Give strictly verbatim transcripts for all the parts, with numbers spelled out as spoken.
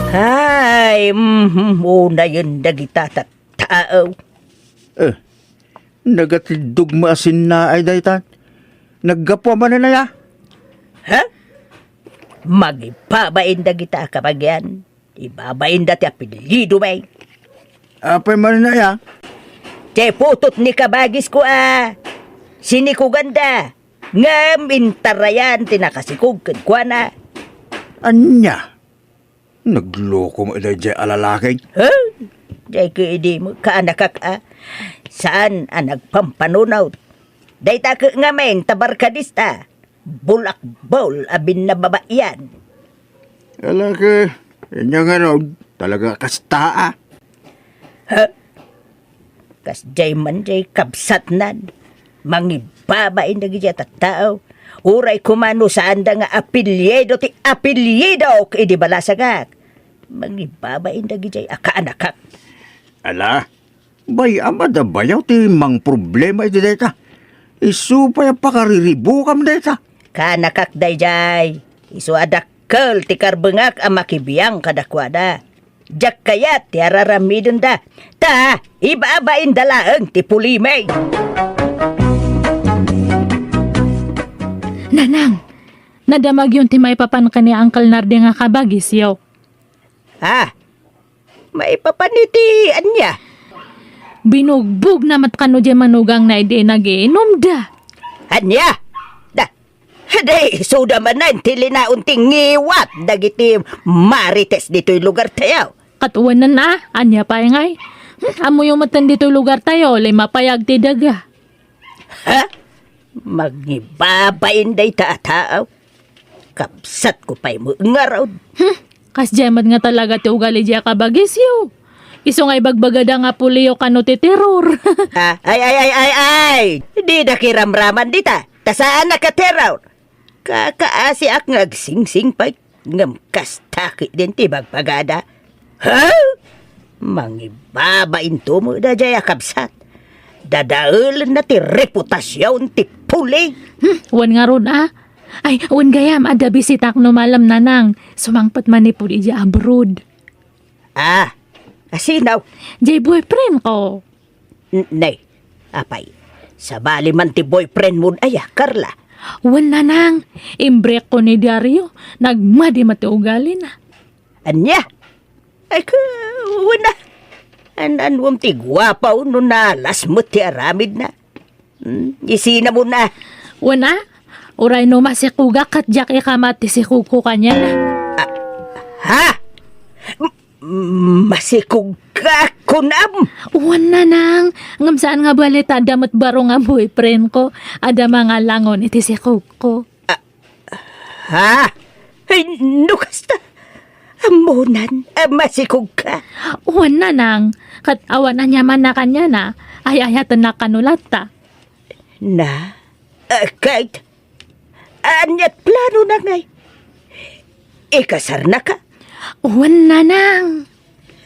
Ay, mhm, unayen dagita tattao. Eh, nagatiddog met a sinnaay dayta. Naggapu manen aya? Ha? Mangibabain dagita a kabagian. Ibabainda ti apelyido, bay. Apay manen aya? Ti putot ni kabagisko a sinikuganda, ngem intarayan ti nakasikog kenkuana. Ania? Nagloko met daydiay a lalaki? Huh? Diay ket idi met kaanakak a saan a nagpampanunot. Dayta ket ngamin ta barkadista. Bulakbol a binnababaian. Ala ket, ania ngarud, talaga kasta a. Ha? Kasdiay man diay kabsatnan. Mangibabain dagidiay a tattao. Uray koma no saanda nga apelyido ti apelyidok idi balasangak. Mangibabain dagidiay a kaanakak. Ala, bay-am a da bayaw ti mangproblema iti dayta. Isu pay a pakariribukam dayta. Kaanakak daydiay. Isu a dakkel ti karbengak a makibiang kadakuada. Diak kayat ti araramidenda. Ta, ibabainda laeng ti pulimi. Nanang, nadamagyon ti maipapan ken ni Uncle Nardi nga kabagisyo. Ah, maipapan iti ania? Binugbogna met kano diay manugangna idi nagiinumda. Ania? Da, Daysuda manen ti linaon ti ngiwat dagiti marites ditoy lugartayo. Ket wen a, ania pay ngay? Hmm, ammoyo metten ditoy lugartayo, lima pay agti daga. Ha? Mangibabain dayta a tao? Kabsatko pay met ngarud. Hmm, kasdiay met nga talaga ti ugali diay a kabagisyo. Isu nga ibagbagada nga puliyo kano ti terror. Ah, ay, ay, ay, ay, ay! Dida kiramraman dita. Ta saan a katerror. Kakaasiak nga agsingsingpet, ngem kasta ketdin ti bagbagada. Ha? Mangibabain to met daydiay a kabsat. Dadaelenna ti reputasion ti puli. Hmm, wen ngarud a. Ay, wen gayam, adda bisitak no malem, Nanang. Sumangpet manipud idiay abroad. Ah, asino? Diay boyfriend ko. N-, ne, apay, sabali man ti boyfriend mo aya, Carla? Wen, Nanang, imbrekko ni Dario, nagmadi met ti ugalina. Ania? Ay, ka, wen a. An-, anuem ti guapaw no nalas met ti aramidna? Hmm, isina mo na. Wen a, uray no masikogak ket diak ikamat ti sikogko kaniana. Ah, ha? M-, masikogka, kunam? Wen, Nanang, ngem saan nga bale ta adda met baro nga boyfriend ko. Adda mangalangon iti sikogko. Ah, ha? Ay, no kasta, ammonan a masikogka? Wen, Nanang, ket awan aniamanna kaniana, ay-ayatennak kano latta. Na, ah, ket, aniat planona ngay? Ikasarnaka? Wen, Nanang.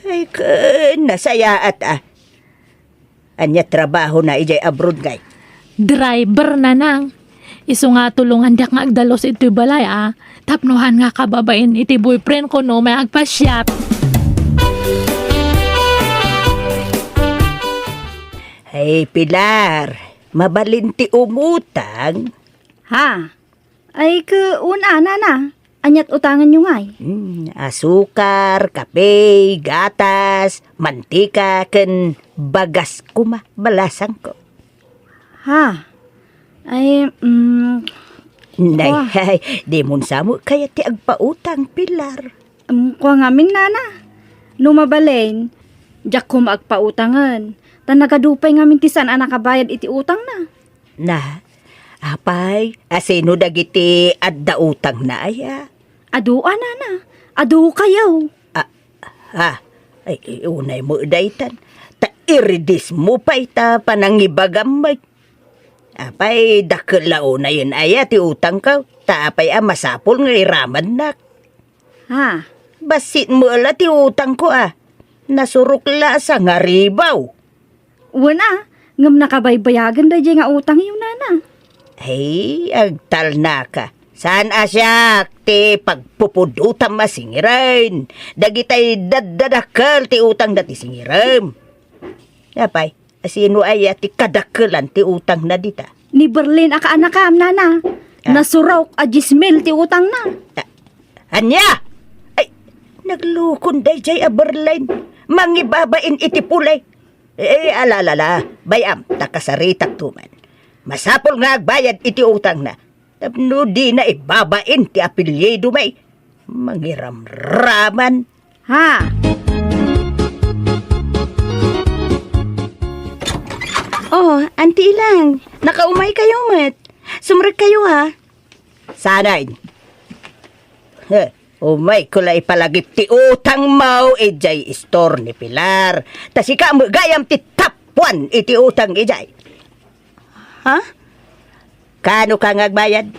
Ay, ket, nasayaat a. Ania trabahona idiay abroad ngay? Driver, Nanang. Isu nga tulongandak nga agdalus iti balay a, tapno han nga kababain iti boyfriend ko no may agpasiat. Hey, Pilar, mabalin ti umutang? Ha? Ay, ke, un-ana na. Aniat utanganyo ngay? Hmm, asukar, kape, gatas, mantika, ken bagas koma, balasangko. Ha? Ay, mm, Nay, kua. Ay, di mo sa mo kayat ti agpautang, Pilar. Mm, kua ngamin, nana. No mabalin, diak koma agpautangen. Ta nagadu pay ngamin ti saan a nakabayad iti utangna. Na, apay, asino dagiti adda utangna aya? Adu a, nana. Adu kayo. Ah, ha? Ay, unay mo daytan. Ta iridis mo pay ta panangibagam met. Apay, dakkel la unayen aya ti utangko. Ta apay a masapul nga iramannak? Ha? Bassit mo la ti utangko a. Nasurok la a sangaribaw. Wen a, ngem nakabaybayagen daydiay nga utangyo, nana. Ay, agtalnaka. Saan a siak ti pagpupudotam a singiren. Dagitay daddadakkel ti utangda ti singirem. Apay, asino aya ti kadakkelan ti utangna dita? Ni Berlin a kaanakam, nana. Ah. Nasurok a diez mil ti utangna. Ah, ania? Ay, naglukon dayjay a Berlin. Mangibabain iti pulay. Eh, ala, ala, ala. Bay-am, ta kasaritakto man. Masapul nga agbayad iti utangna. Tapno dina ibabain ti apelyido, may mangiramraman. Ha? Oh, Auntie Ilang, nakaumay kayo met. Sumrek kayo, ha? Sanay. He, umay ko la ipalagip ti utang mo idiay istor ni Pilar. Ta sika met gayam ti tapuan iti utang idiay. Ha? Kano ka nga agbayad?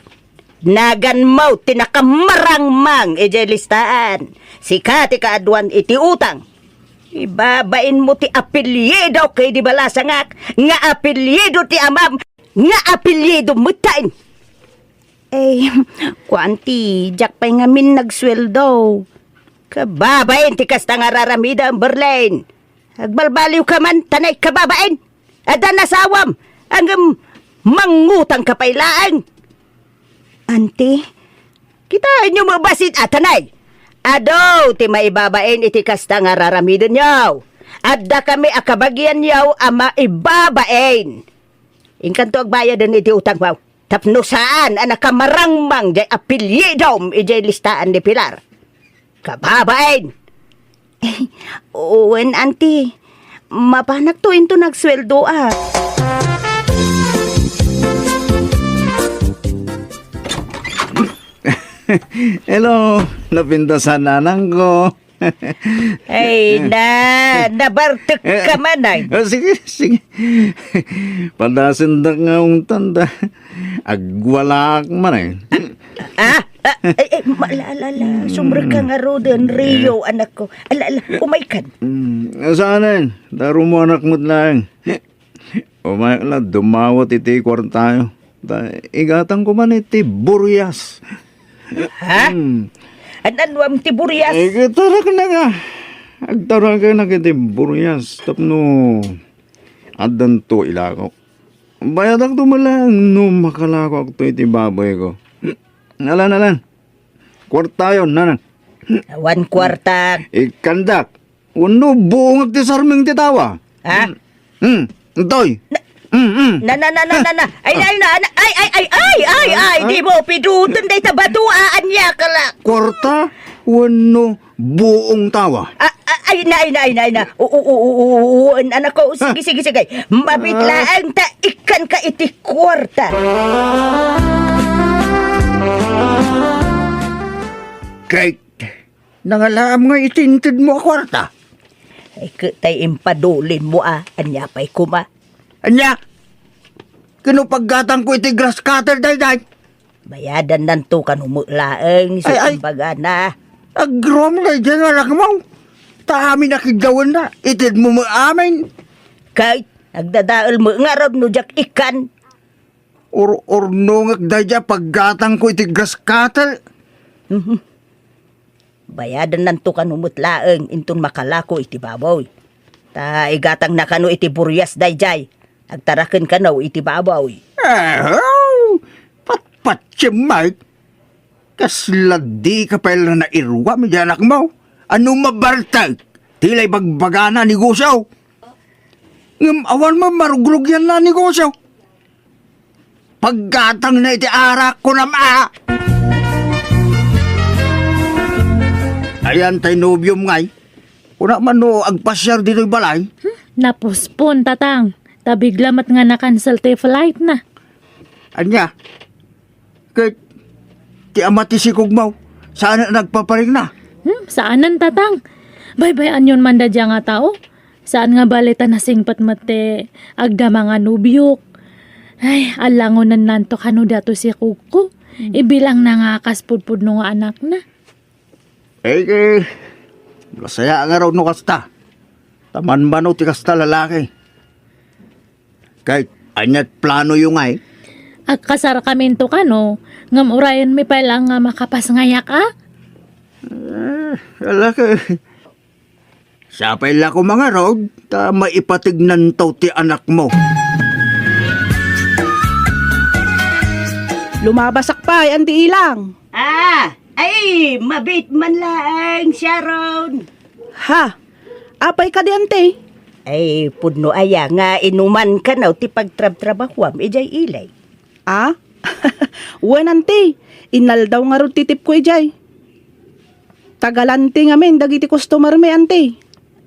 Nagan mo ti nakamarangmang idiay listaan. Sika ti kaaduan iti utang. Ibabain mo ti apelyido ket di balasangak nga apelyido ti amam nga apelyido metten. Eh, kuan ti, diak pay ngamin nagsueldo. Kababain ti kasta nga raramidem, Berlin. Agbalbaliw ka man, tanay kababain. Adda nasawam, ngem mangutang ka pay laeng. Auntie? Kitaenyo met bassit a tanay. Adu ti maibabain iti kasta nga raramidenyo. Adda kami a kabagianyo a maibabain. Inkanto agbayaden iti utangmo. Tapno saan a nakamarangmang jay apelyidom idiay listaan ni Pilar. Kababain! Wen, Auntie. Mapanakto inton agsueldoak. Hello, napintasan, nanangko. Ay, na, nabartek ka man, ay. Oh, sige, sige. Padasendak nga ungtan ta. Agwalaak man, ay. Ah, ah, ay, ay, maalala, sumrek ka ngaruden, Rio, anak ko. Ala, ala, umaykan. Mm, saan, ay? Daru mo anak met laeng. Umayak la, dumawat iti kuartayo. Ta, igatangko man iti burias. Ha? Hmm. An-, anuam ti burias? Ay, agtaraknak a. Agtaraknak iti burias. Tapno, addanto ilako. Bayadakto met laeng no makalakoakto iti baboyko. Alan, alan. Kuartayon, nanang. Awan kuarta. Ikkandak. Wenno buongak ti sarming ti tawa. Ha? Hmm. Hmm. Intoy. Na- Hmm, hmm. Na, na, na, na, na, na. Ay, ay, na, na, ay, ay, ay, ay, ay, ay, di mo piduten dayta bato, ah, ania ka la. Kuarta wenno buong tawa? Ah, ah, ay na, ay na, ay na, ay na. O, o, o, o, o, o, an-, anak ko, sige, sige, sige. Mabit laeng ta ikkan ka iti kuarta. Kay Nangalaam nga iti intedmo a kuarta. Ay, ket tay impadulinmo a, ania pay koma? Ania? Ket no paggatangko iti grass cutter daydiay? Bayadannanto kano met laeng, isu Ay, ay. Imbagana. Agroom daydiay nga anakmo. Ta amin a kiddawenna, itedmo met amin. Kay, agdadael met ngarud no diak ikkan. Ur-urnongek daydiay a paggatangko iti grass cutter. Mhm. Bayadannanto kano met laeng inton makalako iti baboy. Ta igatangna kano iti burias daydiay. Agtaraken kano iti baboy. Ahaw! Patpatiem, Mike. Kasla dika pay la nairuam iti anakmo. Ano mabartek? Ti la ibagbagana a negosio. Ngem awan met marugrugianna a negosio. Paggatangna iti arak, kunam a. Ayan tay nobiom ngay. Kuna man no agpasiar ditoy balay? Hmm? Napospon, Tatang. Ta bigla met nga na-cancel ti flight na. Ania? Ket ti ama ti sikogmo, saan a nagpaparikna? Hmm, saanen, Tatang. Baybay-anyon man daydiay nga tao. Saan nga bale ta nasingpet met ti agdama nga nobiok. Ay, allangonennanto kano daytoy sikogko. Hmm. Ibilangna nga kas pudpudno nga anakna. Eh, eh, masaya ngarud no kasta. Ta manmano ti kasta lalaki. Kay, ania't planoyo ngay? Agkasarkaminto kano, ngem urayenmi pay laeng nga makapasngayak, a? Eh, ala ka. Sapay la koma ngarud, ta maipatignanto ti anakmo. Lumabasak pay, Anti Ilang. Ah, ay, mabit man laeng, Sharon. Ha? Apay kadi, Anti? Ay, pudno aya nga inuman kano ti pagtrabtrabahuam idiay ili? Ah? Wen, Anti. Inaldaw ngarud ti tipko idiay. Taga-lunch ngamin dagiti customer mi, Anti.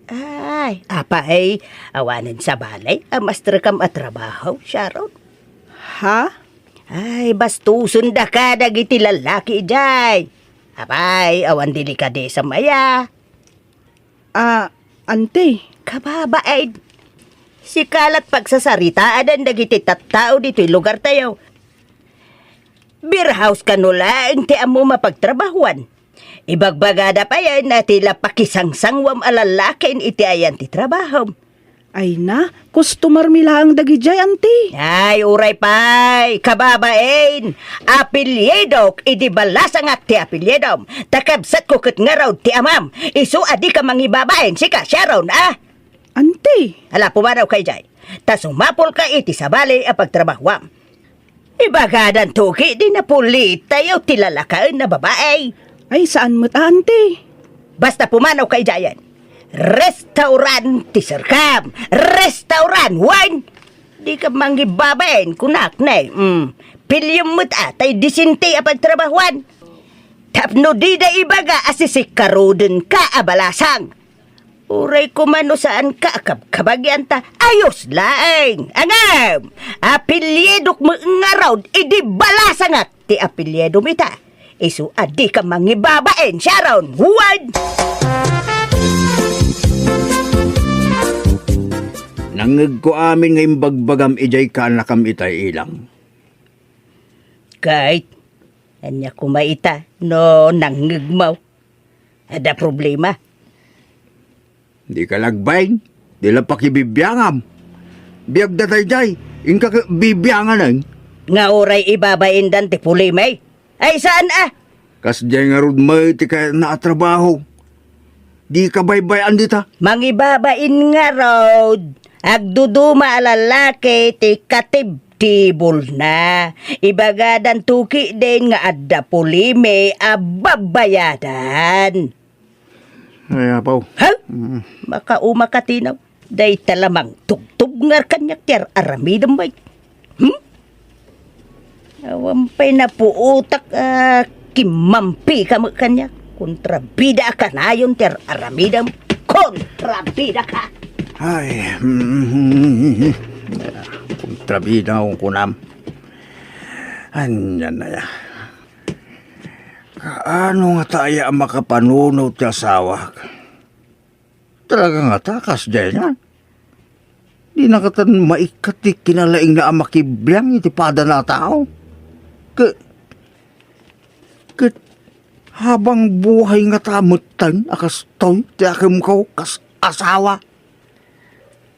Ay, apay, awanen sabali a masterkam a trabaho, Sharon? Ha? Ay, bastosen daka dagiti lallaki idiay. Apay, awan delikadesam aya. Ah, Anti. Kababain. Sika la't pagsasaritaen dagiti tattao ditoy lugartayo. Beer house kano laeng ti ammom a pagtrabahuan. Ibagbagada payen a ti la pakisangsangwam a lallakin iti ayan ti trabahom. Ay na, customer mi laeng dagidiay, Anti. Ay, uray pay, kababain. Apelyidok idi balasangak ti apelyidom. Ta kabsatko ket ngarud ti amam. Isu a dika mangibabain, sika, Sharon, a? Anti. Ala, pumanawka idiay. Ta sumapulka iti sabali a pagtrabahuam. Ibagadanto ketdi napulitayo ti lalakaen a babai. Ay, saan met a, Anti. Basta pumanawka idiayen. Restaurant ti serkam. Restaurant, wen? Dika mangibabain, kunak ne. Mm. Piliem met a, tay disente a pagtrabahuan. Tapno dida ibaga a sisikkarodenka a balasang. Uray koma no saanka a kabkabagian ta ayos laeng. Ngem, apelyidok met ngarud idi balasangak ti apelyidom ita. Isu a dika mangibabain, Sharon. Wen! Nangngegko amin nga imbagbagam idiay kaanakam ita, Ilang. Ket, ania koma ita no nangngegmo? Adda problema? Dika la agbain, di la pakibibiangam. Biagda daydiay, inka ket bibianganen. Nga uray ibabaindan ti pulimi? Ay, saan a? Kasdiay ngarud met ti kayatna a trabaho. Dika baybay-an dita. Mangibabain ngarud. Agduduma a lallaki ti katib- tibulna. Ibagadanto ketdin nga adda pulimi a babayadan. Ay, apaw. Ha? Mm. Makauma ka, Tinaw. Dayta la mangtubtubngar kaniak ti ar-aramidem, bay. Hmm? Awan pay napuotak a kimmampika met kaniak. Kontrabida a kanayon ti ar-aramidem. Kontrabida ka! Ay, mm, kontrabida, kunam. Ania aya? Kaano ngata aya a makapanunot ti asawak? Talaga ngata, kasdiay nga. Di na katan maikkat ti kinalaingna a makibiang iti padana a tao. Ke-, ket habang buhay ngata metten a kastoy ti akemko kas asawa.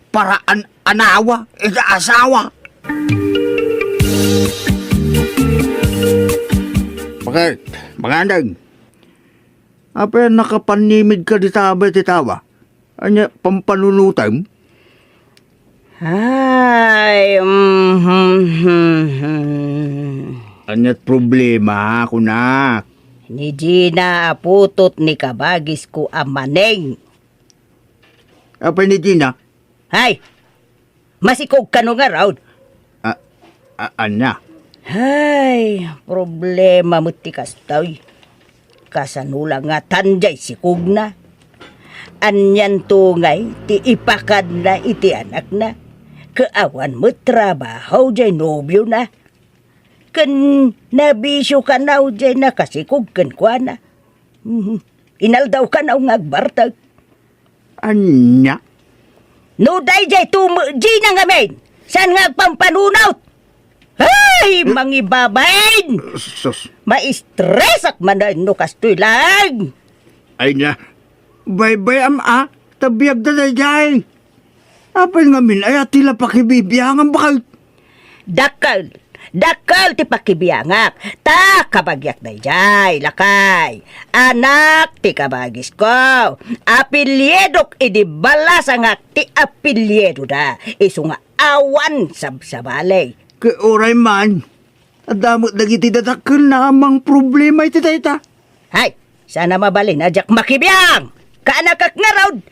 Para an-, anawa iti asawa. Bakit? Mangandeng. Apay a nakapanimid ka dita abay ti tawa? Ania, pampanunutem? Ay, mhm. Ania't problema, kunak? Ni Gina a putot ni kabagisko a Maneng. Apay ni Gina? Ay! Masikog kano ngarud? A, a, ania? Ay, problema met ti kastoy. Kasano la ngatan jay sikogna? Anianto ngay ti ipakadna iti anakna? Ket awan met trabaho jay nobiona. Ken nabisio kano jay nakasikog kenkuana. Mhm. Inaldaw kano nga agbartek. Ania? No daydiay tumo Gina ngamin, saan nga agpampanunot? Ay, mangibabain! Sus. Maistresak manen no kastoy laeng. Ay na, baybay-am a, ta biagda daydiay. Apay ngamin aya ti la pakibibiangan, bakit? Dakkel, Dakkel ti pakibiangak, ta kabagiak daydiay, lakay. Anak ti kabagisko. Apelyidok idi balasangak ti apelyidoda. Isu nga awan sabsabali. Ket uray man, adda met dagiti dadakkelna a mangproblema iti dayta. Hay, saan a mabalin a diak makibiang! Kaanakak ngarud,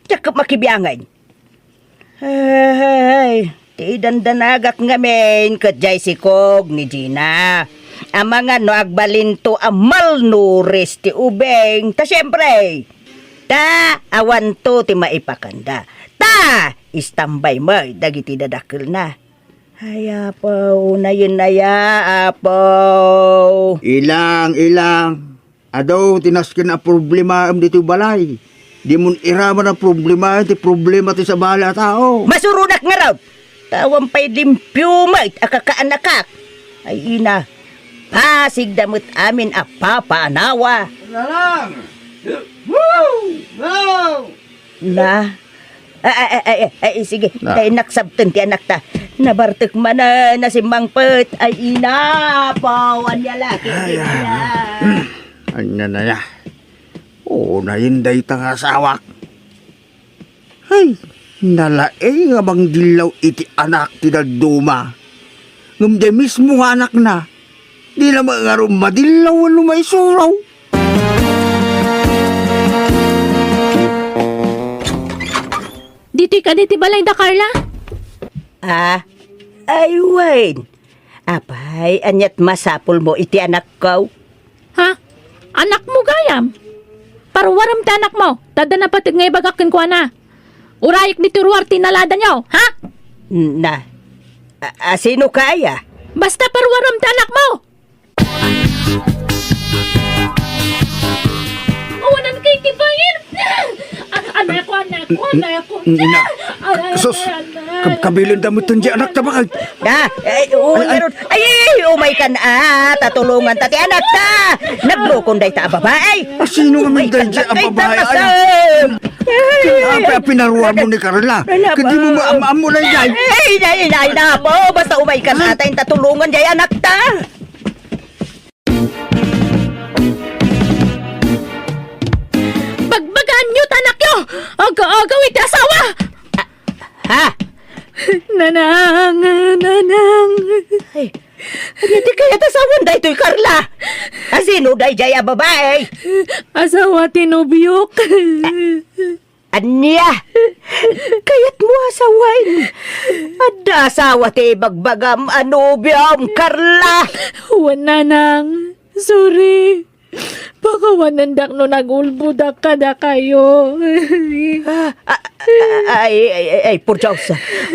diak makibiangen. Ay, ti dandanagak ngamin ket diay sikog ni Gina. Amangan no agbalinto a malnourished ti ubing, ta siempre, ta awanto ti maipakanda. Ta istambay met dagiti dadakkelna. Ay, Apo, unayen aya, Apo. Ilang, ilang. Adu ti nasken a problemaem ditoy balay. Dimon iraman a problema ti problema ti sabali a tao. Masuronak ngarud! Ta awan pay limpio met a kakaanakak. Ay ina, pasigda met amin a papaanawa. Lalang! Woo! Wow! Na? Ay, ay, ay, ay, ay, sige. Na. Tay naksabten ti anakta. Nabartek manen a simmangpet. Ay, ina, Apo, ania la, ay, ay, ay. Ania na ya? Unayen dayta nga asawak. Ay, nalaing a mangdillaw iti anak ti dadduma. Ngem diay mismo nga anakna, dina met ngarud madillaw wenno maisuro. Ditoy kadi ti balay da Carla? Ah, ay wen. Apay, ania't masapulmo iti anakko? Ha? Anakmo gayam? Paruarem ti anakmo, ta adda napateg nga ibagak kenkuana. Urayek ditoy ruar ti inaladanyo, ha? Na, a, a, sino kaya? Basta paruarem ti anakmo! Awanan kay ti bayad! An-, anakko, anakko, anakko! Ina, ay, ay, sus, ay, ay, kab-, ay, kabilin da met ti anakta, bakay. Ah, ay, uwan ay, ay. Ngarud. Ay, ay, ay, umaykan, ah, ta tulongan ta ti anakta. Naglukon dayta a babae. Ah, sino nga umaykan dayta a babae? Ay, ay, ay, ay, pinaruar mo ni Carla. Kadi mo maam-ammo na yan. Ay, ay, ay, ay, na po. Basta umaykan, ah, ta tulongan diay anakta. Bagbagaanyo ti anakyo! Aga-agaw iti asawa! Ha? Nanang, nanang. Ay, ania ti kayat a sawen daytoy, Carla? A sino daydiay a babae? Asawa ti nobiok. Ania? Kayatmo a sawen? Adda asawa ti ibagbagam a nobiom, Carla? Wen, nanang. Sorry. Pakawanendak no nagulbodak kadakayo. Ah, ah, ah, ay, ay, ay, ay, por Dios.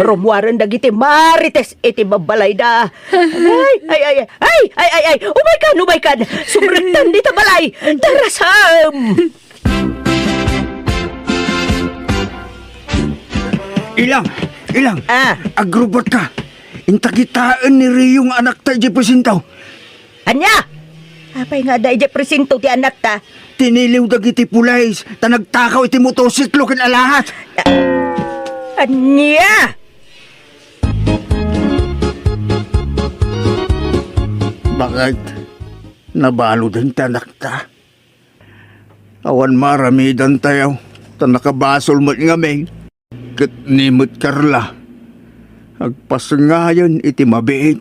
Rummuaren dagiti marites iti babbalayda. Ay, ay, ay, ay, ay, ay, ay, umaykan, umaykan. Sumrektan dita balay. Tarasam! Ilang! Ilang! Ah. Agrubatka! Inta kitaen ni Rio nga anakta idiay presinto. Ania? Apay nga adda idiay presinto ti anakta? Tiniliw dagiti pulis ta nagtakaw iti motorsiklo ken alahas. Ania? Bakit? Nabaludan ti anakta? Awan maaramidantayo, ta nakabasol met ngamin. Ket ni met Carla, agpasngayen iti mabiit.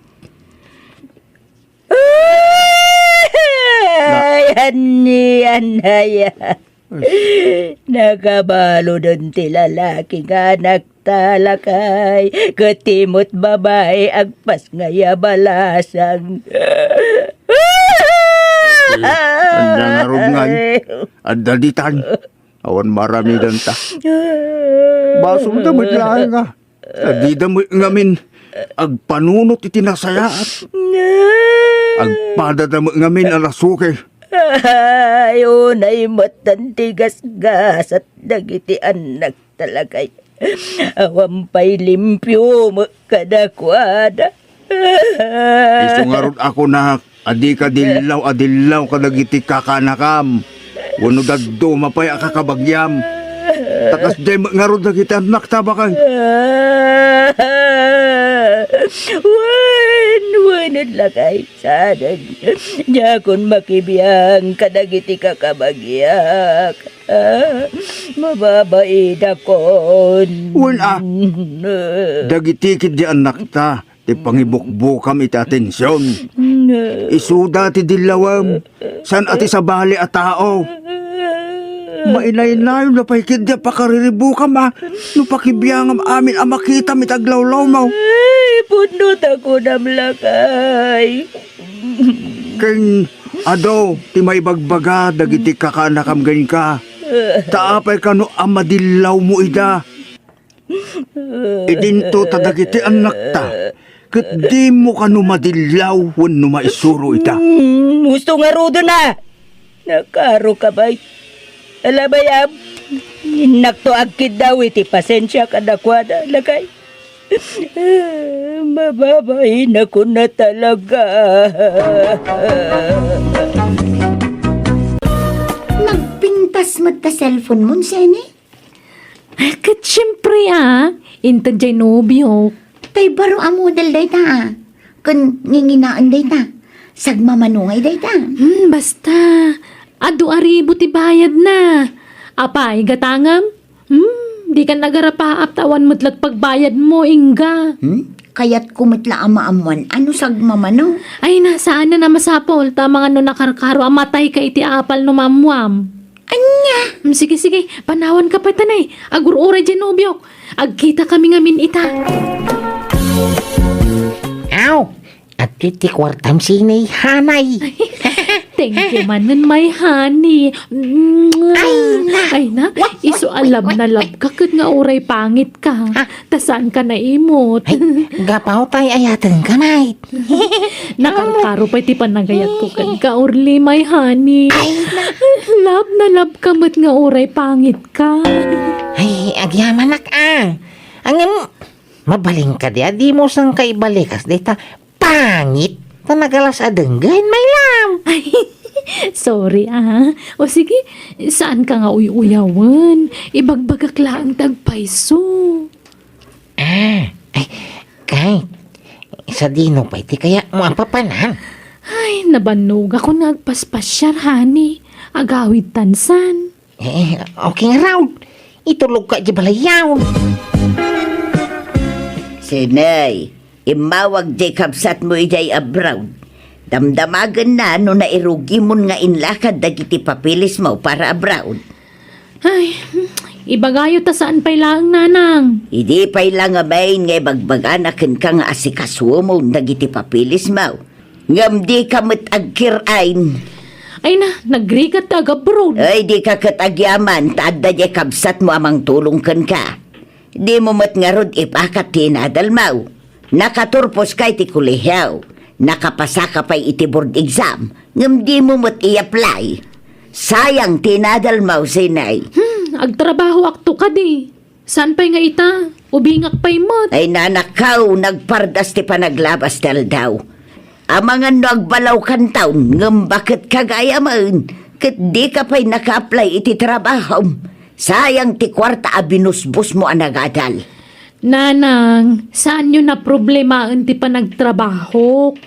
Ay, ania aya? Nakabaludan ti lalaki nga anak ta, lakay, ket ti met babae agpasngay a balasang. Ania ngarud ngay? Adda ditan. Awan maaramidanta. Basolda met laeng a. Ta dida met ngamin agpanunot iti nasayaat. Agpadada met ngamin a nasuki. Ay, unay met ti gasgasat dagiti annak. Talakay, awan pay limpio met kadakuada. Isu ngarud a kunak a dika dillaw a dillaw kadagiti kakanakam wenno dadduma pay a kakabagiam. Ta kasdiay met ngarud dagiti annakta, bakay. Wen, wen. Lakay, saan? Diakon makibiang kadagiti kakabagiak. Ah, mababainakon. Wen a, dagiti ketdi annakta ti pangibukbukam iti atension. Isuda ti dillawem, saan a ti sabali a tao. Mainaynayonda pay ketdi a pakariribukam a no pakibiangam amin a makitam iti aglawlawmo. Ay, pudno ta kunam, lakay. Ken adu ti maibagbaga dagiti kakaanakam kenka. Ta apay kano a madillawmo ida? Idinto ta dagiti annakta, ket dimo kano madillaw wenno maisuro ita. Mm, husto ngaruden a! Nakaro ka bay. Ala, bayam, innakto agkiddaw iti pasensia kadakuada, lakay. Mababainakon a talaga. Nagpintas met ta cellphone mo, Seni? Ay, ket siempre, a, inted jay nobiok. Tay baro a model dayta, a. Ken nginginaen dayta. Sagmamano ngay dayta. Hmm, basta. Adu a ribu ti bayadna. Apay, gatangem? Hmm, dikan agarapaap ta awan met la pagbayadmo, ingga. Hmm? Kayatko met la a maammuan a no sagmamano. Ay na, saan a masapul, ta amangan no nakarkaro a matayka iti apal no maammuam. Ania? Mm, sige, sige. Panawanka pay, tanay. Agur-uray jay nobiok. Agkitakami ngamin ita. Aw, adtoy ti kuartam, Seni, hanay. Thank you manen, my honey. Ay, na. Ay, na. Wak, wak, Isu a wak, love wak, na love wak. Ka ket nga uray pangit ka. Ha? Ta saanka naimot. Ay, gapu ta ay-ayatenka met. Nakarkaro pay ti panagayatko kenka, Orly, my honey. Ay, na. Love na love ka met nga uray pangit ka. Ay, agyamanak a. Ngem, mabalin kadi a dimo sangka ibalikas dayta pangit ta nagalas a denggen, my love. Ay, sorry a. O sige, saanka nga uy-uyawen. Ibagbagak laeng ti agpayso. Ah, ay, kay, sadino pay ti kayatmo a papanan? Ay, nabannogakon nga agpaspasiar, honey. Agawid tansan. Eh, okay ngarud. Itulogka idiay balayyo. Seni, immawag jay kabsatmo idiay abroad. Damdamagenna no nairugimon nga inlakad dagiti papeles mo para abroad. Ay, ibagayo ta saan pay laeng, nanang. Idi pay la ngamin nga ibagbagana kenka nga asikasuemon dagiti papeles mo. Ngem dika met agkir-ain. Ay na, nagrigat ta agabroad. Ay, dika ket agyaman ta adda jay kabsatmo a mangtulong kenka. Dimo met ngarud ipakat ti inadal mo. Nakaturposka iti kolehio. Nakapasaka pay iti board exam. Ngem dimo met i-apply. Sayang ti inadal mo, Seni. Hmm, agtrabahoakto kadi. Saan pay nga ita? Ubingak pay met. Ay, nanakaw, nagpardas ti panaglabas ti aldaw. Amangan no agbalaw kantaon, ngem baket ka gayamen, ket dika pay naka-apply iti trabahom. Sayang ti kuarta a binusbosmo a nagadal. Nanang, saanyo naproblemaen ti panagtrabahok.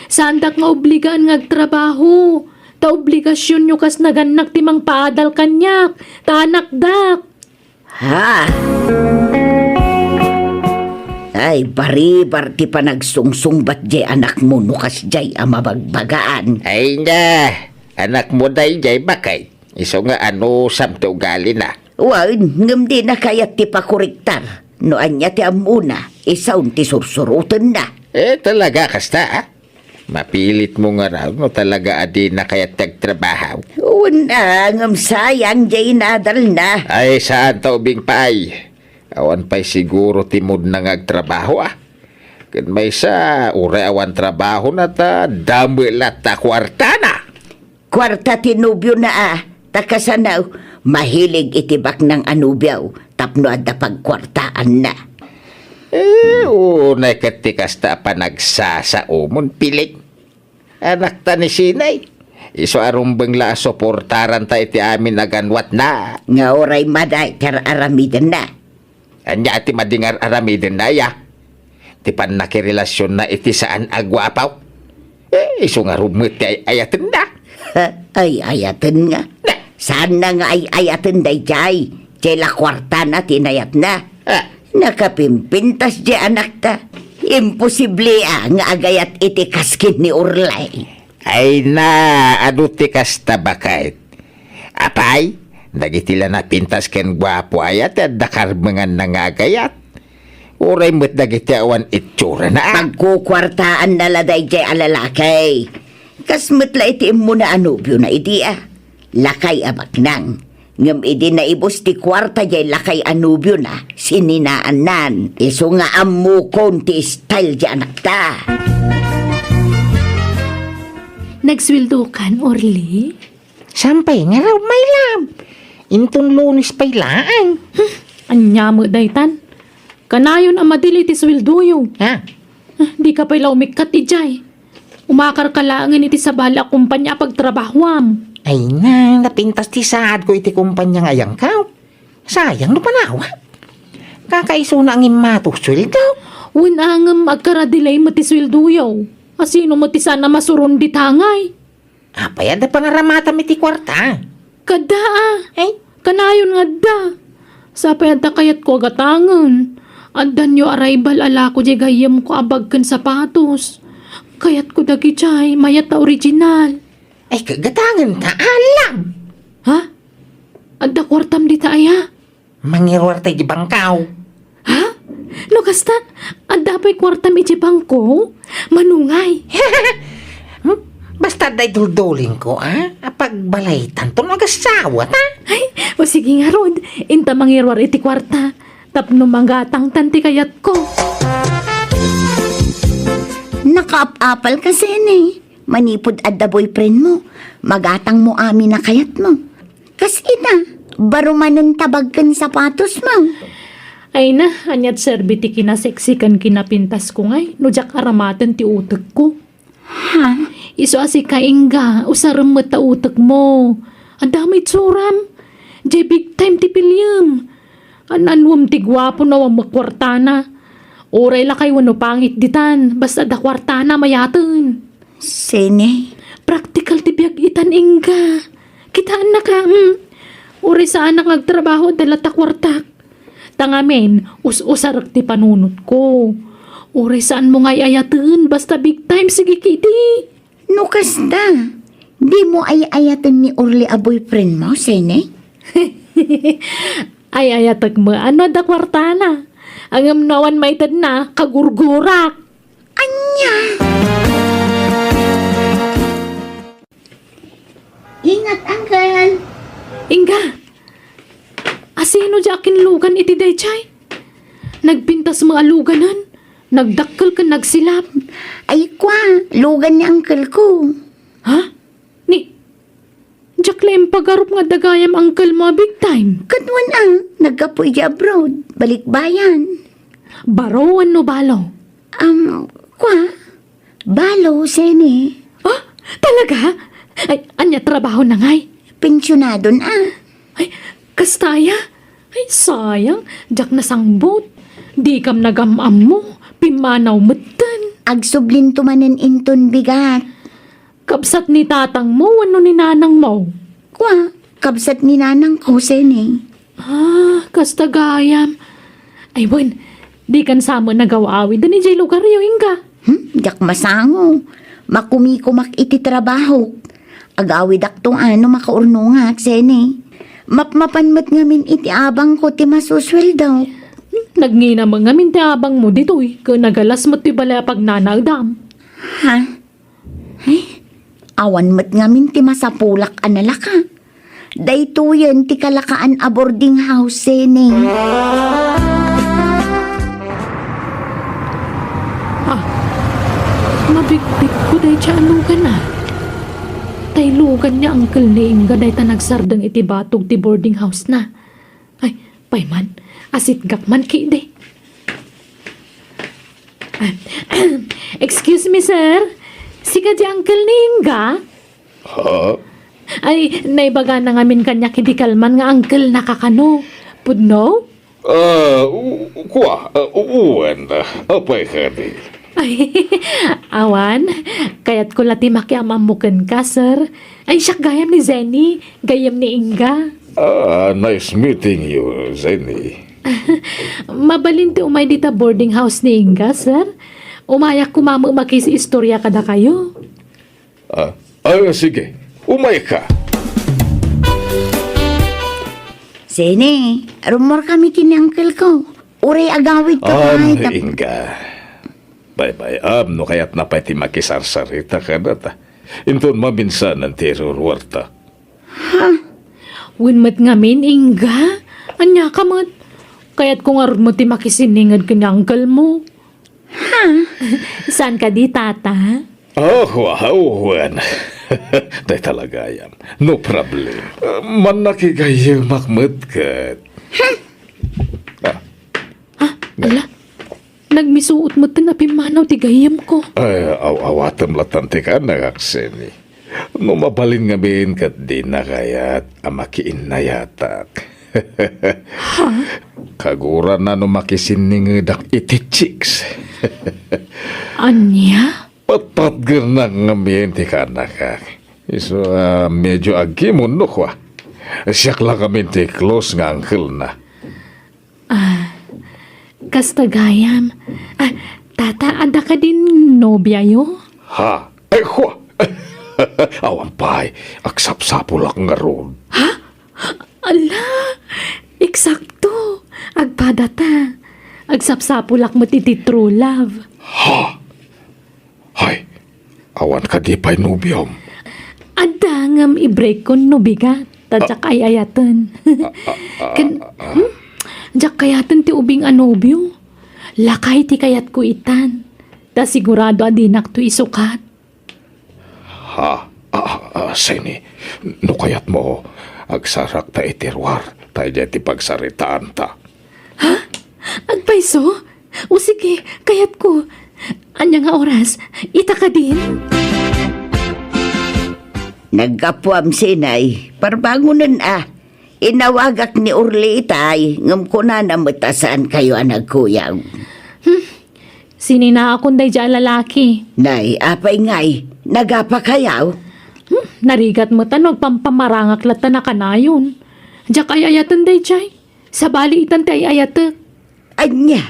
Saandak nga obligaan nga agtrabaho. Ta obligasionyo kas nagannak ti mangpaadal kaniak, ta anakdak. Ha? Ay, baribar ti panagsungsungbat jay anakmo no kasjay a mabagbagaan. Ay na, anakmo dayjay, baket. Isu nga anusam ti ugalina. Wen, ngem dina kayat ti pakorektar. No ania ti ammona, isu ti sursurotenna. Eh, talaga kasta, a? Mapilitmo ngarud no talaga a dina kayat ti agtrabaho. Wen a, ngem sayang jay inadalna. Ay, saan ta ubing pay. Awan pay siguro ti moodna nga agtrabaho, a. Ken maysa, uray awan trabahona ta dame latta kuartana. Kuarta ti nobiona a, ta kasano, mahilig iti baknang a nobio tapno adda pagkuartaanna. Eh, unay ket ti kasta a panagsasaomon, Piling. Anakta ni Seni. Isu a rumbeng la a suportaranta iti amin a ganwatna. Nga uray madi ti ar-aramidenna. Ania ti madi nga ar-aramidenna, aya? Ti pannakirelasionna iti saan a guapo. Eh, isu ngarud met ti ay-ayatenna. Ay-ayatenna? Saanna nga ay-ayaten daydiay. Diay la kuartana ti inayatna. Ah. Nakapimpintas diay anakta. Imposible a nga agayat iti kas ken ni Orly. Ay na, adu ti kasta baket. Apay, dagiti la napintas ken guapo aya ti adda karbenganna nga agayat. Uray met dagiti awan itsurana. Pagkukuartaanna la daydiay a lalaki. Kas met la iti immuna a nobiona idi a. Lakay a baknang. Ngem idi naibus ti kuarta diay lakay a nobiona, sininaannan. Isu nga ammokon ti style diay anakta. Nagsueldokan, Orly? Saan pay ngarud, my love? Inton Lunes pay laeng. Hmm, ania met daytan? Kanayon a madili ti sueldoyo. Ha? Ah, dika pay la umikkat idiay. Umakarka laengen iti sabali a kompania a pagtrabahoam. Ay na, napintas ti saadko iti kompania nga ayangkaw. Sayang no panawak. Kakaisuna ngem mato sueldo. Wen a ngem agkara-delay met ti sueldoyo. Asino met ti saan a masuron dita ngay? Apay, adda pangaramatam iti kuarta? Adda a. Ay? Kanayon nga adda. Sapay adda kayatko a gatangen. Addanyo arrival a lako diay gayyemko a bag ken sapatos. Kayatko dagidiay, mayat a original. Ay, ka-, gatangenta, alam. Ha? Adda kuartam dita aya? Mangiruar ta iti bangkaw. Ha? No kasta, adda pay kuartam iti bangko? Manungay. Hmm? Basta adda iduldulingko, a? Apagbalaytanto no agasawa ta. Ay, o sige ngarud, inta mangiruar iti kuarta. Tapno magatangtan ti kayatko. Nakaap-apal ka, Sene. Manipud adda boyfriend mo, magatang mo amin a kayat mo. Kas ita, baro manen ta bag ken sapatos mo. Ay na, aniat serbi ti kinasexy ken kinapintas ko ngay, no diak aramaten ti utek ko. Ha? Isu a sika, Inga, usarem met ta utek mo. Adda met itsuram. Diay big time ti piliem. An-anuem ti guapo no awan met kuartana. Uray lakay wenno pangit ditan, basta adda kuartana, mayaten. Sene? Praktikal ti biag itan, Inga. Kitaennaka, hmm? Uray saanak nga agtrabaho, adda latta kuartak. Ta ngamin, us-usarek ti panunotko. Uray saanmo nga ay-ayaten, basta big time, sige ketdi. No kasta, dimo ay-ayaten ni Orly a boyfriend mo, Sene? Ay-ayatek met no adda kuartana. Ngem no awan maitedna, kagurgurak. Ania? Ingat, Uncle. Inga, asino diay kinlugan iti daydiay? Nagpintas met a luganen, nagdakkel ken nagsilap. Ay, kua, lugan ni uncle ko. Ha? Ni, diak la impagarup nga adda gayam uncle mo a big time. Ket wen a, naggapu idiay abroad, balikbayan. Baro wenno balo? Um, kua, balo, Sene. Ah, talaga? Ay, ania trabahona ngay? Pensionadon a. Ay, kasta aya? Ay, sayang, diak nasangbut. Dikam nagam-ammo, pimmanaw metten. Agsublinto manen inton bigat. Kabsat ni tatangmo wenno ni nanangmo? Kua, kabsat ni nanangko, Sene. Ah, kasta gayam. Ay, wen, dikan sa met nagaw-awiden idiay lugaryo, Inga? Hmm, diak masango. Makumikumak iti trabahok. Agawidakto no makaurnongak, Sene. Mapmapan met ngamin iti abangko ti masusueldo. Hmm, nagngina met ngamin ti abangmo ditoy, ket nagalas met ti balay a pagnanaedam. Ha? Eh, awan met ngamin ti masapulak a nalaka. Daytoyen ti kalakaan a boarding house, Sene. Ah, mabikbikko dayta a lugan a. Tay lugan ni Uncle ni Inga dayta nagsardeng iti batog ti boarding house na. Ay, pay man, asitgak man ketdi. Ah, excuse me, sir. Sika di uncle ni Inga? Ha? Ay, naibagana ngamin kaniak idi kalman nga uncle na kakano. Pudno? Ah, u-, kua, ah, u-, wen, ah, apay kadi? Ay, awan, kayatko la ti makiam-ammo kenka, sir. Ay, siak gayam ni Zenny, gayyem ni Inga. Ah, nice meeting you, Zenny. Mabalin ti umay dita boarding house ni Inga, sir? Umayak koma met makiistorya kadakayo. Ah, ah, sige. Umayka. Zenny, rummuar kami ken ni uncle ko. Uray agawid ka. Ah, pay, tap- Inga. Bye-bye, am, no kayatna pay ti makisarsarita kadata. Inton maminsanan ti iruruarta. Ha? Wen met ngamin, Inga? Ania ka met? Kayatko ngarud met ti makisinninged ken ni uncle mo. Ha? Saan kadi, Tata? Oh, wow, wen. Dayta la gayam. No problem. Uh, mannakigayyemak met ket. Ah. Ah, ala. Nagmisuot met ti napimmanaw ti gayyemko. Ay, aw-, awatem latan ti kaannak, Zenny. No mabalin ngamin ket dina kayat a makiinnayatak. Ha? Kagurana no makisinningedak iti chicks. Ania? Patpatgernak ngamin ti kaannakak. Isu a medyo agkimon no kua. Siak la ngamin ti close nga uncle-na. Ah, kasta gayam. Ah, Tata, adda kadin nobiayo? Ha? Ay, kua! Awan pay, agsapsapulak ngarud. Ha? Ala, eksakto. Agpadata. Agsapsapulak met iti true love. Ha? Hay, awan kadi pay nobiom? Adda ngem i-break-kon no bigat, ta diak ay-ayaten. Ah, ah, ah, Ken, ah, ah. Hmm? Diak kayaten ti ubing a nobio. Lakay ti kayatko itan. Ta sigurado a dinakto isukat. Ha? Ah, ah, Zenny, no kayatmo, agsarakta iti ruar, ta idiay ti pagsaritaanta. Ha? Agpayso? O sige, kayatko. Ania nga oras? Ita kadin? Naggapuam, Zenny. Parbangonen a. Inawagak ni Orly itay, ngem kunana met a saankayo a nagkuyaw. Hmm. Sininaakon daydiay a lalaki. Nay, apay ngay? Nagapakayaw? Hmm, narigat met a no agpampamarangak latta a kanayon. Diak ay-ayaten daydiay. Sabali itan ti ay-ayatek. Ania?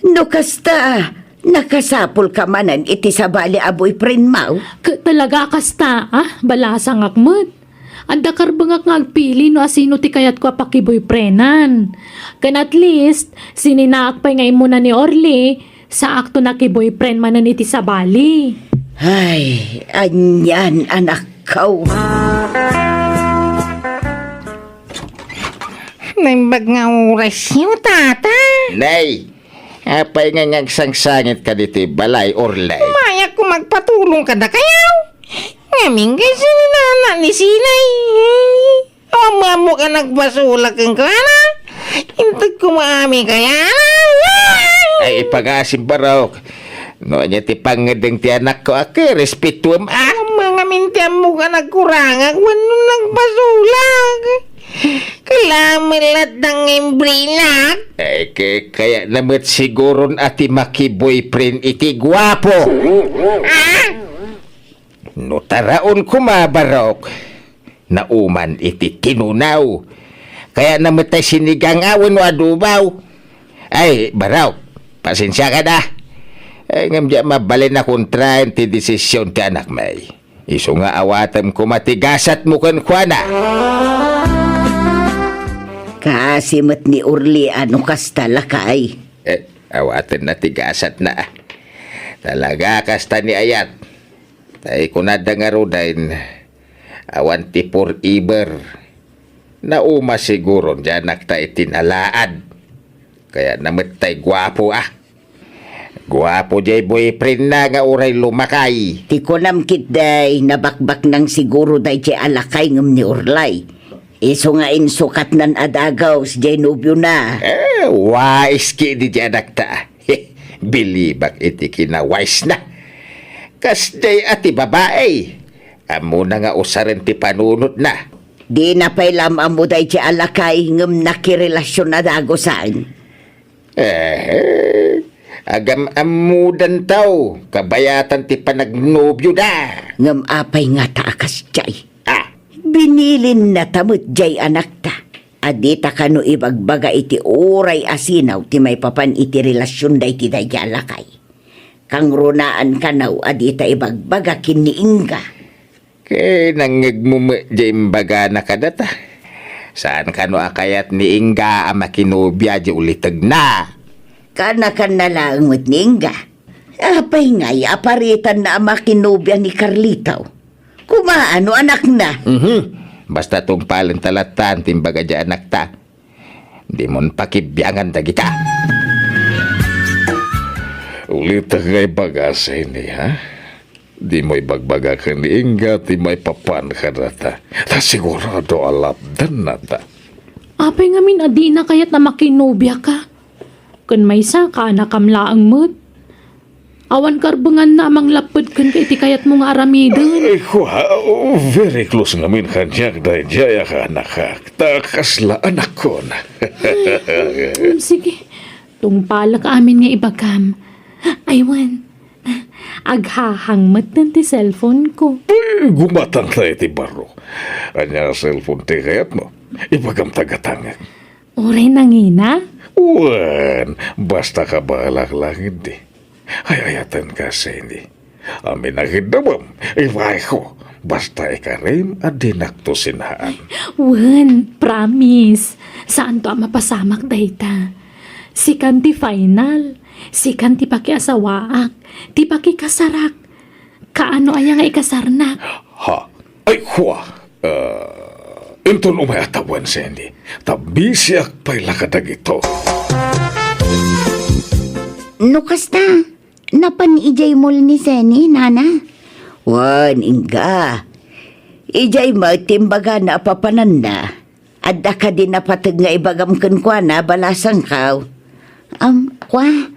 No kasta, nakasapulka manen iti sabali a boyfriendmo? Ket talaga a kasta, ah? Balasangak met. Adda karbengak nga agpili no asino ti kayatko a pakiboyfriendan. Ken at least, sininaak pay nga immuna ni Orly, saakto a kiboyfriend manen iti sabali. Ay, anian, anakko. Naimbag nga orasyo, Tata. Nay, apay nga agsangsangitka ditoy balay, Orly? Umayak koma agpatulong kadakayo. Ngamin kay sininana ni Zenny. Awan ammok a nagpasulak kenkuana. Inted koma amin kayana. Ay, ipagasim, barok. No ania ti pangngedeng ti anakko a, ket respetuem a. Awan ngamin ti ammok a nagkurangak wenno nagpasulak. Kailangan met latta nga imbrinak. Ay, ke-, kayatna met siguron a ti makiboyfriend iti guapo. Ah? No taraon koma, barok, nauman iti tinunaw. Kayatna met tay sinigang a wenno adobo. Ay, barok, pasensiakan a. Ay, ngem diak mabalin a kontraen ti desisyon ti anakmi. Isu nga awatem koma ti gasatmo kenkuana. Kaasi met ni Orly a no kasta, lakay. Eh, awatenna ti gasatna. Talaga kasta ni Ayat. Tay kunada ngaruden, awan ti forever. Nauma siguron ti anakta iti nalaad. Kayatna met tay guapo a. Guapo diay boyfriendna nga uray lumakay. Ti kunam ketdi, nabakbaknang siguro daydiay a lakay ngem ni Orly. Isu nga insukatnan a dagus diay nobiona. Eh, wais ketdi diay anakta. Bilibak iti kinawisena. Kasdiay a ti babai. Ammona nga usaren ti panunotna. Dina pay la am-ammo daydiay a lakay ngem nakirelasyon a dagusan. Eh, Agam-ammodantaw, kabayatan ti panagnobioda. Ngem apay ngata a kasdiay? Ah. Binilinna ta met diay anakta a dita kano ibagbaga iti uray a sinaw ti maipapan iti relasion daydi daydi a lakay. Kangrunaan kano a dita ibagbaga ken ni Inga. Ket nangngegmo met diay imbagana kadata. Saan kano a kayat ni Inga a makinobia diay ulitegna? Kanakanna laeng met ni Inga. Apay ngay a paritanna a makinobia ni Carlito? Kumaano anakna? Mhm. Basta tungpalenta latta ti imbaga diay anakta. Dimon pakibiangan dagita. Ulitek nga ibaga, Seni, ha? Dimo ibagbaga ken ni Inga ti maipapan kadata. Ta sigurado a lapdannata. Apay ngamin a dina kayat a makinobia ka? Ken maysa, kaanakam laeng met. Awan karbenganna a manglapped kenka iti kayatmo nga aramiden. Ay, kua, very close ngamin kaniak daydiay a kaanakak. Ta kasla anakkon. Mm, sige. Tungpalek amin nga ibagam. Ay, wen. Aghahang metten ti cellphone ko. Ay, gumatang tayo ti baro. Ania nga cellphone ti kayatmo? Ibagam ta gatangek. Uray nangina? Wen, basta kabalak laeng idi. Ay-ayatenka, Seni. Amin a kiddawem, ibaeko. Basta ikarim a dinakto sinaan. Wen, promise. Saanto a mapasamak dayta. Sikan ti final. Sikan ti pakiasawaak. Ti pakikasarak. Kaano aya nga ikasarnak? Ha? Ay, kua. Ah, inton umay a tawen, Seni. Ta bisiak pay la kadagito. No kasta, napan idiay mall ni Seni, nana? Wen, Inga. Idiay met ti imbagana a papananna. Adda kadi napateg nga ibagam kenkuana, balasangko? Am, kua?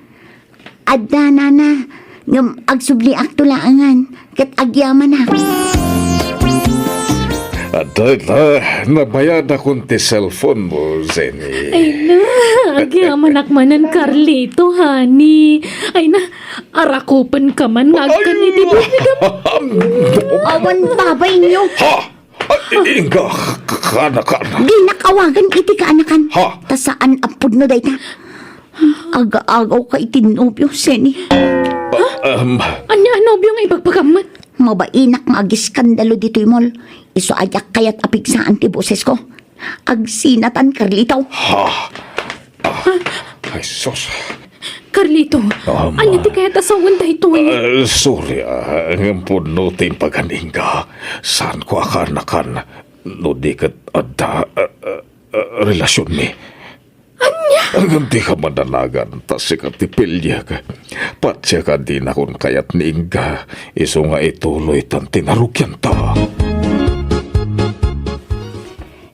Adda, nana, ngem agsubliakto laengen, ket agyamanak. Adda ita, nabayadakon ti cellphone mo, Jenny. Ay na, agyamanak manen, Carlito, honey. Ay na, arakupenka man nga agkan iti bibigam. Awan babayyo. Ha? Ay, Inga, k-, k-, kana, kana. Dinak awagan iti kaanakan. Ha? Ta saan a pudno dayta. Aga-agawka iti nobio, Jenny. Ah, um. Ania a nobio nga ibagbagam met? Mabainak nga agiskandalo ditoy mall. Isu a diak kayat a pigsaan ti bosesko. Agsinatan, Carlito. Ha? Ah, ay, sus. Carlito, um, ania ti kayat a sawen daytoy? Ah, sorry, ah, ngem pudno ti impagan, Inga. Saanko a kaanakan no di ket adda, ah, ah, ah, relasionmi. Ania? Ngem dika madanagan, ta sika ti piliek. Patiek a dinakon kayat ni Inga, isu nga ituloytan ti narugianta.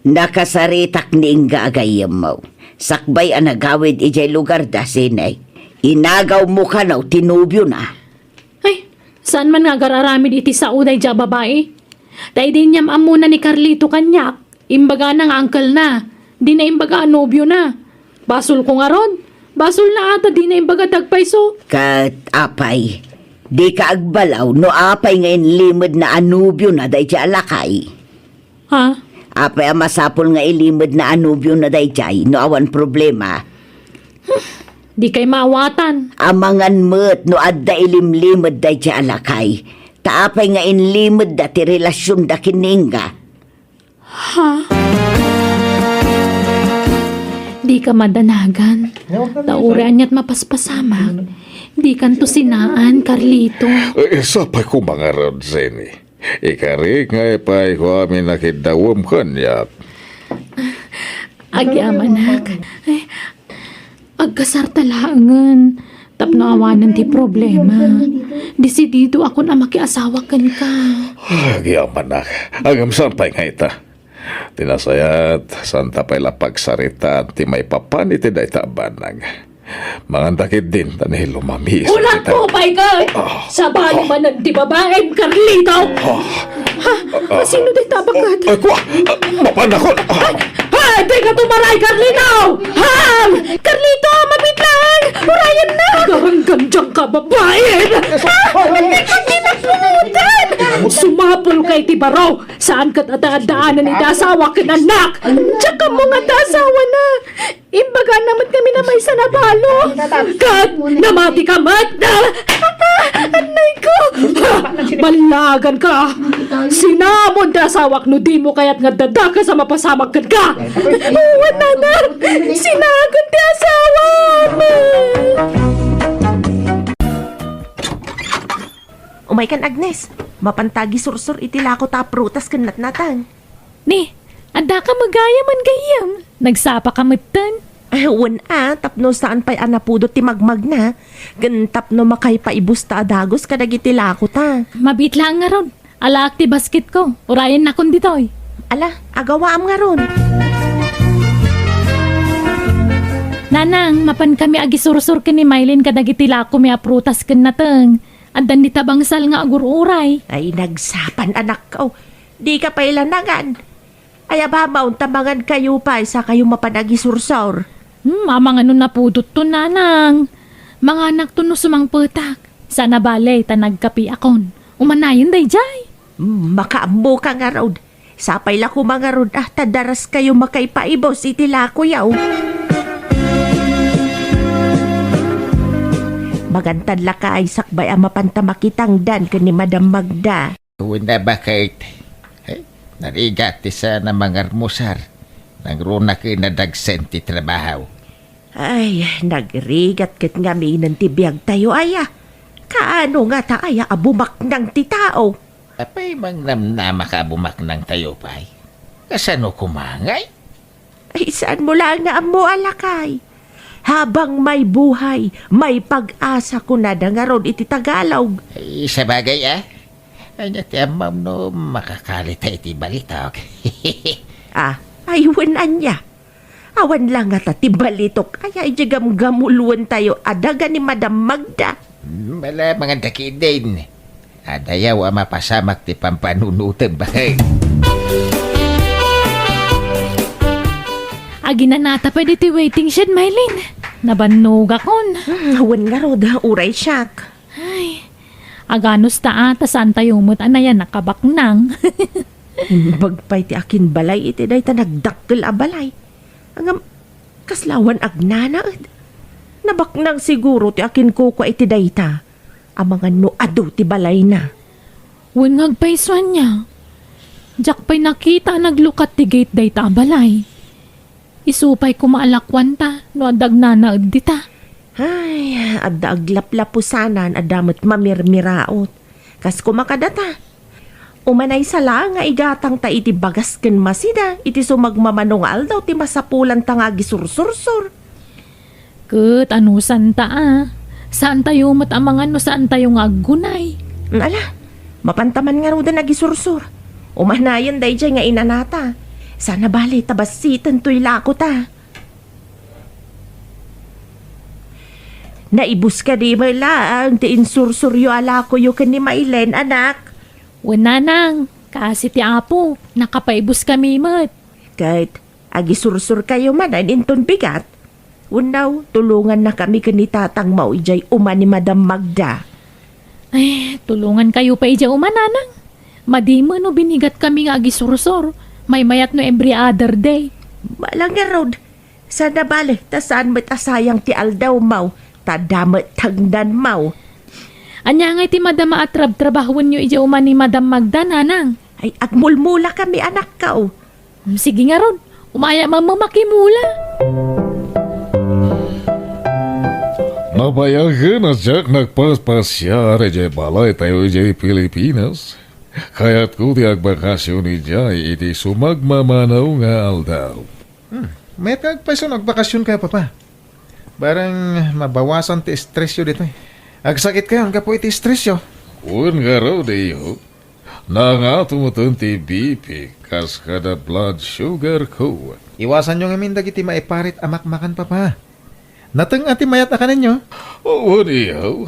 Nakasaritak ni Inga a gayyemmo. Sakbay a nagawid idiay lugarda, Jenny, inagawmo kano ti nobiona. Ay, saan man nga agar-aramid iti sao daydiay a babai? Ta idi inyam-ammona ni Carlito kaniak, imbagana nga uncle-na, dina imbaga a nobiona. Basolko ngarud? Basolna a ta dina imbaga ti agpayso. Ket apay, dika agbalaw no apay nga inlimedna a nobiona daydiay a lakay? Ha? Apay a masapul nga ilimedna a nobiona daydiay no awan problema? Hmm, dikay maawatan. Amangan met no adda ilimlimed daydiay a lakay. Ta apay nga inlimedda ti relasionda ken ni Inga? Ha? Dika madanagan. Ta uray ania't mapaspasamak, dikanto sinaan, Carlito. Eh, sapay koma ngarud, Jenny. Ikarik nga ipayko amin a kiddawem kaniak. Agyamanak. Ay, agkasarta laengen. Tapno awanen ti problema, desididoakon a makiasawa kenka. Agyamanak. Ngem saan pay nga ita? Ti nasayaat, saanta pay la pagsaritaan ti maipapan iti dayta a banag. Manganta ketdin, ta ni lumami. Unak mo, Michael! Ah. Sabali manen ti babaem, Carlito! Ah. Ha? Ah. Sino dayta a baket? Ay, kua! Ah, mapanakon! Ah. Ay! Ay, dika tumaray, Carlito! Ha? Carlito, mabitlang! Urayennak! Gawang Babae! Sumapulka iti baro! Saan ket adda-addaanen iti asawa ken annak! Diak ammo nga adda asawana! Imbagana met ngamin a maysa a balo! Ket namatika met! Annayko! Ballaganka! Sinamon ti asawak no dimo kayat nga addadakes a mapasamak kenka! Wen, nanang! Sinamon ti asawam! Umaykan, Agnes. Mapanta agisursor iti lako ta a prutas ken natnateng. Ni, addaka met gayam? Nagsapaka metten? Ah, wen a, tapno saan pay a napudot ti magmagna, ken tapno makaipaibusta a dagus kadagiti lako ta. Mabiit laeng ngarud. Alaak ti basketko. Urayennakon ditoy. Ala, agawaam ngarud. Nanang, mapankami agisursor ken ni Maylin kadagiti lakomi a prutas ken nateng. Addan dita bangsal nga agur-uray. Ay, nagsapan, anakko. Dika pay lanangan. Ay, abamaon ta mangankayo pay, sakayo mapan agisursor. Hmm, amangan no napudotton, nanang. Manganakton no sumangpetak. Saan a bale, ta nagkapiakon. Umanayon daydiay. Hmm, makaammoka ngarud. Sapay la koma ngarud a, ta daraskayo makaipaibus iti lakoyo. Magantan la kay sakbay a mapanta makitangdan ken ni Madam Magda. Wen a, baket. Eh, narigat ti saan a mangarmusar. Nangruna ken nadagsen ti trabaho. Ay, nagrigat ket ngaminen ti biagtayo, aya. Kaano ngata, aya, a bumaknang ti tao? Apay mangnamnamaka a bumaknangtayo pay? Kasano koma ngay? Ay, saanmo laeng nga ammo, lakay? Habang may buhay, may pag-asa, kunada ngarud iti Tagalog. Ay, sabagay, a. Ania ti ammom no makakalita iti balitok? Ah, ay, wen, ania? Awan la ngata ti balitok aya idiay gamgamuloentayo a daga ni Madam Magda. Hmm, ala, mangan ta ketdin. Adayaw a mapasamak ti pampanunotem, baket. Aginanata pay ditoy waiting shed, Maylin. Nabannogakon. Hmm, wen ngarud, uray siak. Ay, aganus ta a, ta saantayo met a nayanak a baknang. Imbag pay ti akinbalay iti dayta nagdakkel a balay. Ngem, kasla awan agnanaed. Nabaknang siguro ti akinkukua iti dayta. Amangan no adu ti balayna. Wen nga agpayso, ania. Diak pay nakita a naglukat ti gate dayta a balay. Isu pay koma a lakuanta no adda agnanaed dita. Ay, adda aglaplapusanan, adda met mamirmiraot. Kas koma kadata. Umanaysa laeng nga igatangta iti bagas ken masida iti sumagmamano nga aldaw ti masapulanta nga agisursursor. Ket anusanta a, saantayo met a mangan no saantayo nga aggunay. Ala, mapanta man ngaruden agisursor. Umanayon daydiay nga inanata. Saan a bale ta bassiten toy lakota. Naibus kadi met laeng ti insursuryo a lakoyo ken ni Mailen, anak? Wen, nanang, kaasi ti Apo, nakapaibus kami met. Ket agisursurkayo manen inton bigat? Wenno, tulongannakami ken ni tatangmo idiay uma ni Madam Magda. Ay, tulongankayo pay idiay uma, nanang. Madi met no binigatkami nga agisursor. Maymayat no every other day. Bala ngarud, saan a bale, ta saan met a sayang ti aldawmo, ta adda met tangdanmo. Ania ngay ti madama a trabtrabahoenyo idiay uma ni Madam Magda, nanang? Ay, agmulmulakami, anakko. Sige ngarud, umayak man makimula. Nabayagen a diak nagpaspasiar idiay balaytayo idiay Pilipinas. Kayatko ti agbakasyon idiay iti sumagmamano nga aldaw. Hmm, mayat nga agpayso no agbakasyonkayo, Papa. Bareng mabawasan ti estresyo ditoy. Agsakitkayon gapu iti estresyo. Wen ngarud, iyo. Nangato metten ti B P kas kada blood sugar ko. Iwasanyo ngamin dagiti maiparit a makmakan, Papa. Nateng a ti mayat a kanenyo? Wen, iyo.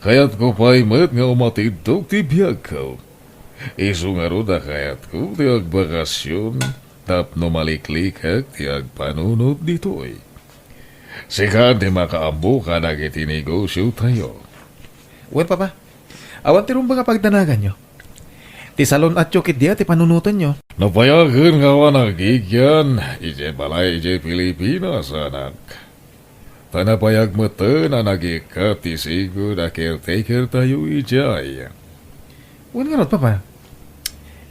Kayatko pay met nga umatiddog ti biagko. Isu ngarud a kayatko ti agbakasyon tapno maliklikek ti agpanunot ditoy. Sika ti makaammo kadagiti negosiotayo. Wen, Papa. Awan ti rumbeng a pagdanaganyo. Ti salon-atyo ketdi a ti panunotenyo. Napayagen nga awan agigian idiay balay idiay Pilipinas, anak. Ta napayag metten a nagikkat ti sigud a caretaker tayo idiay. Wen ngarud, Papa.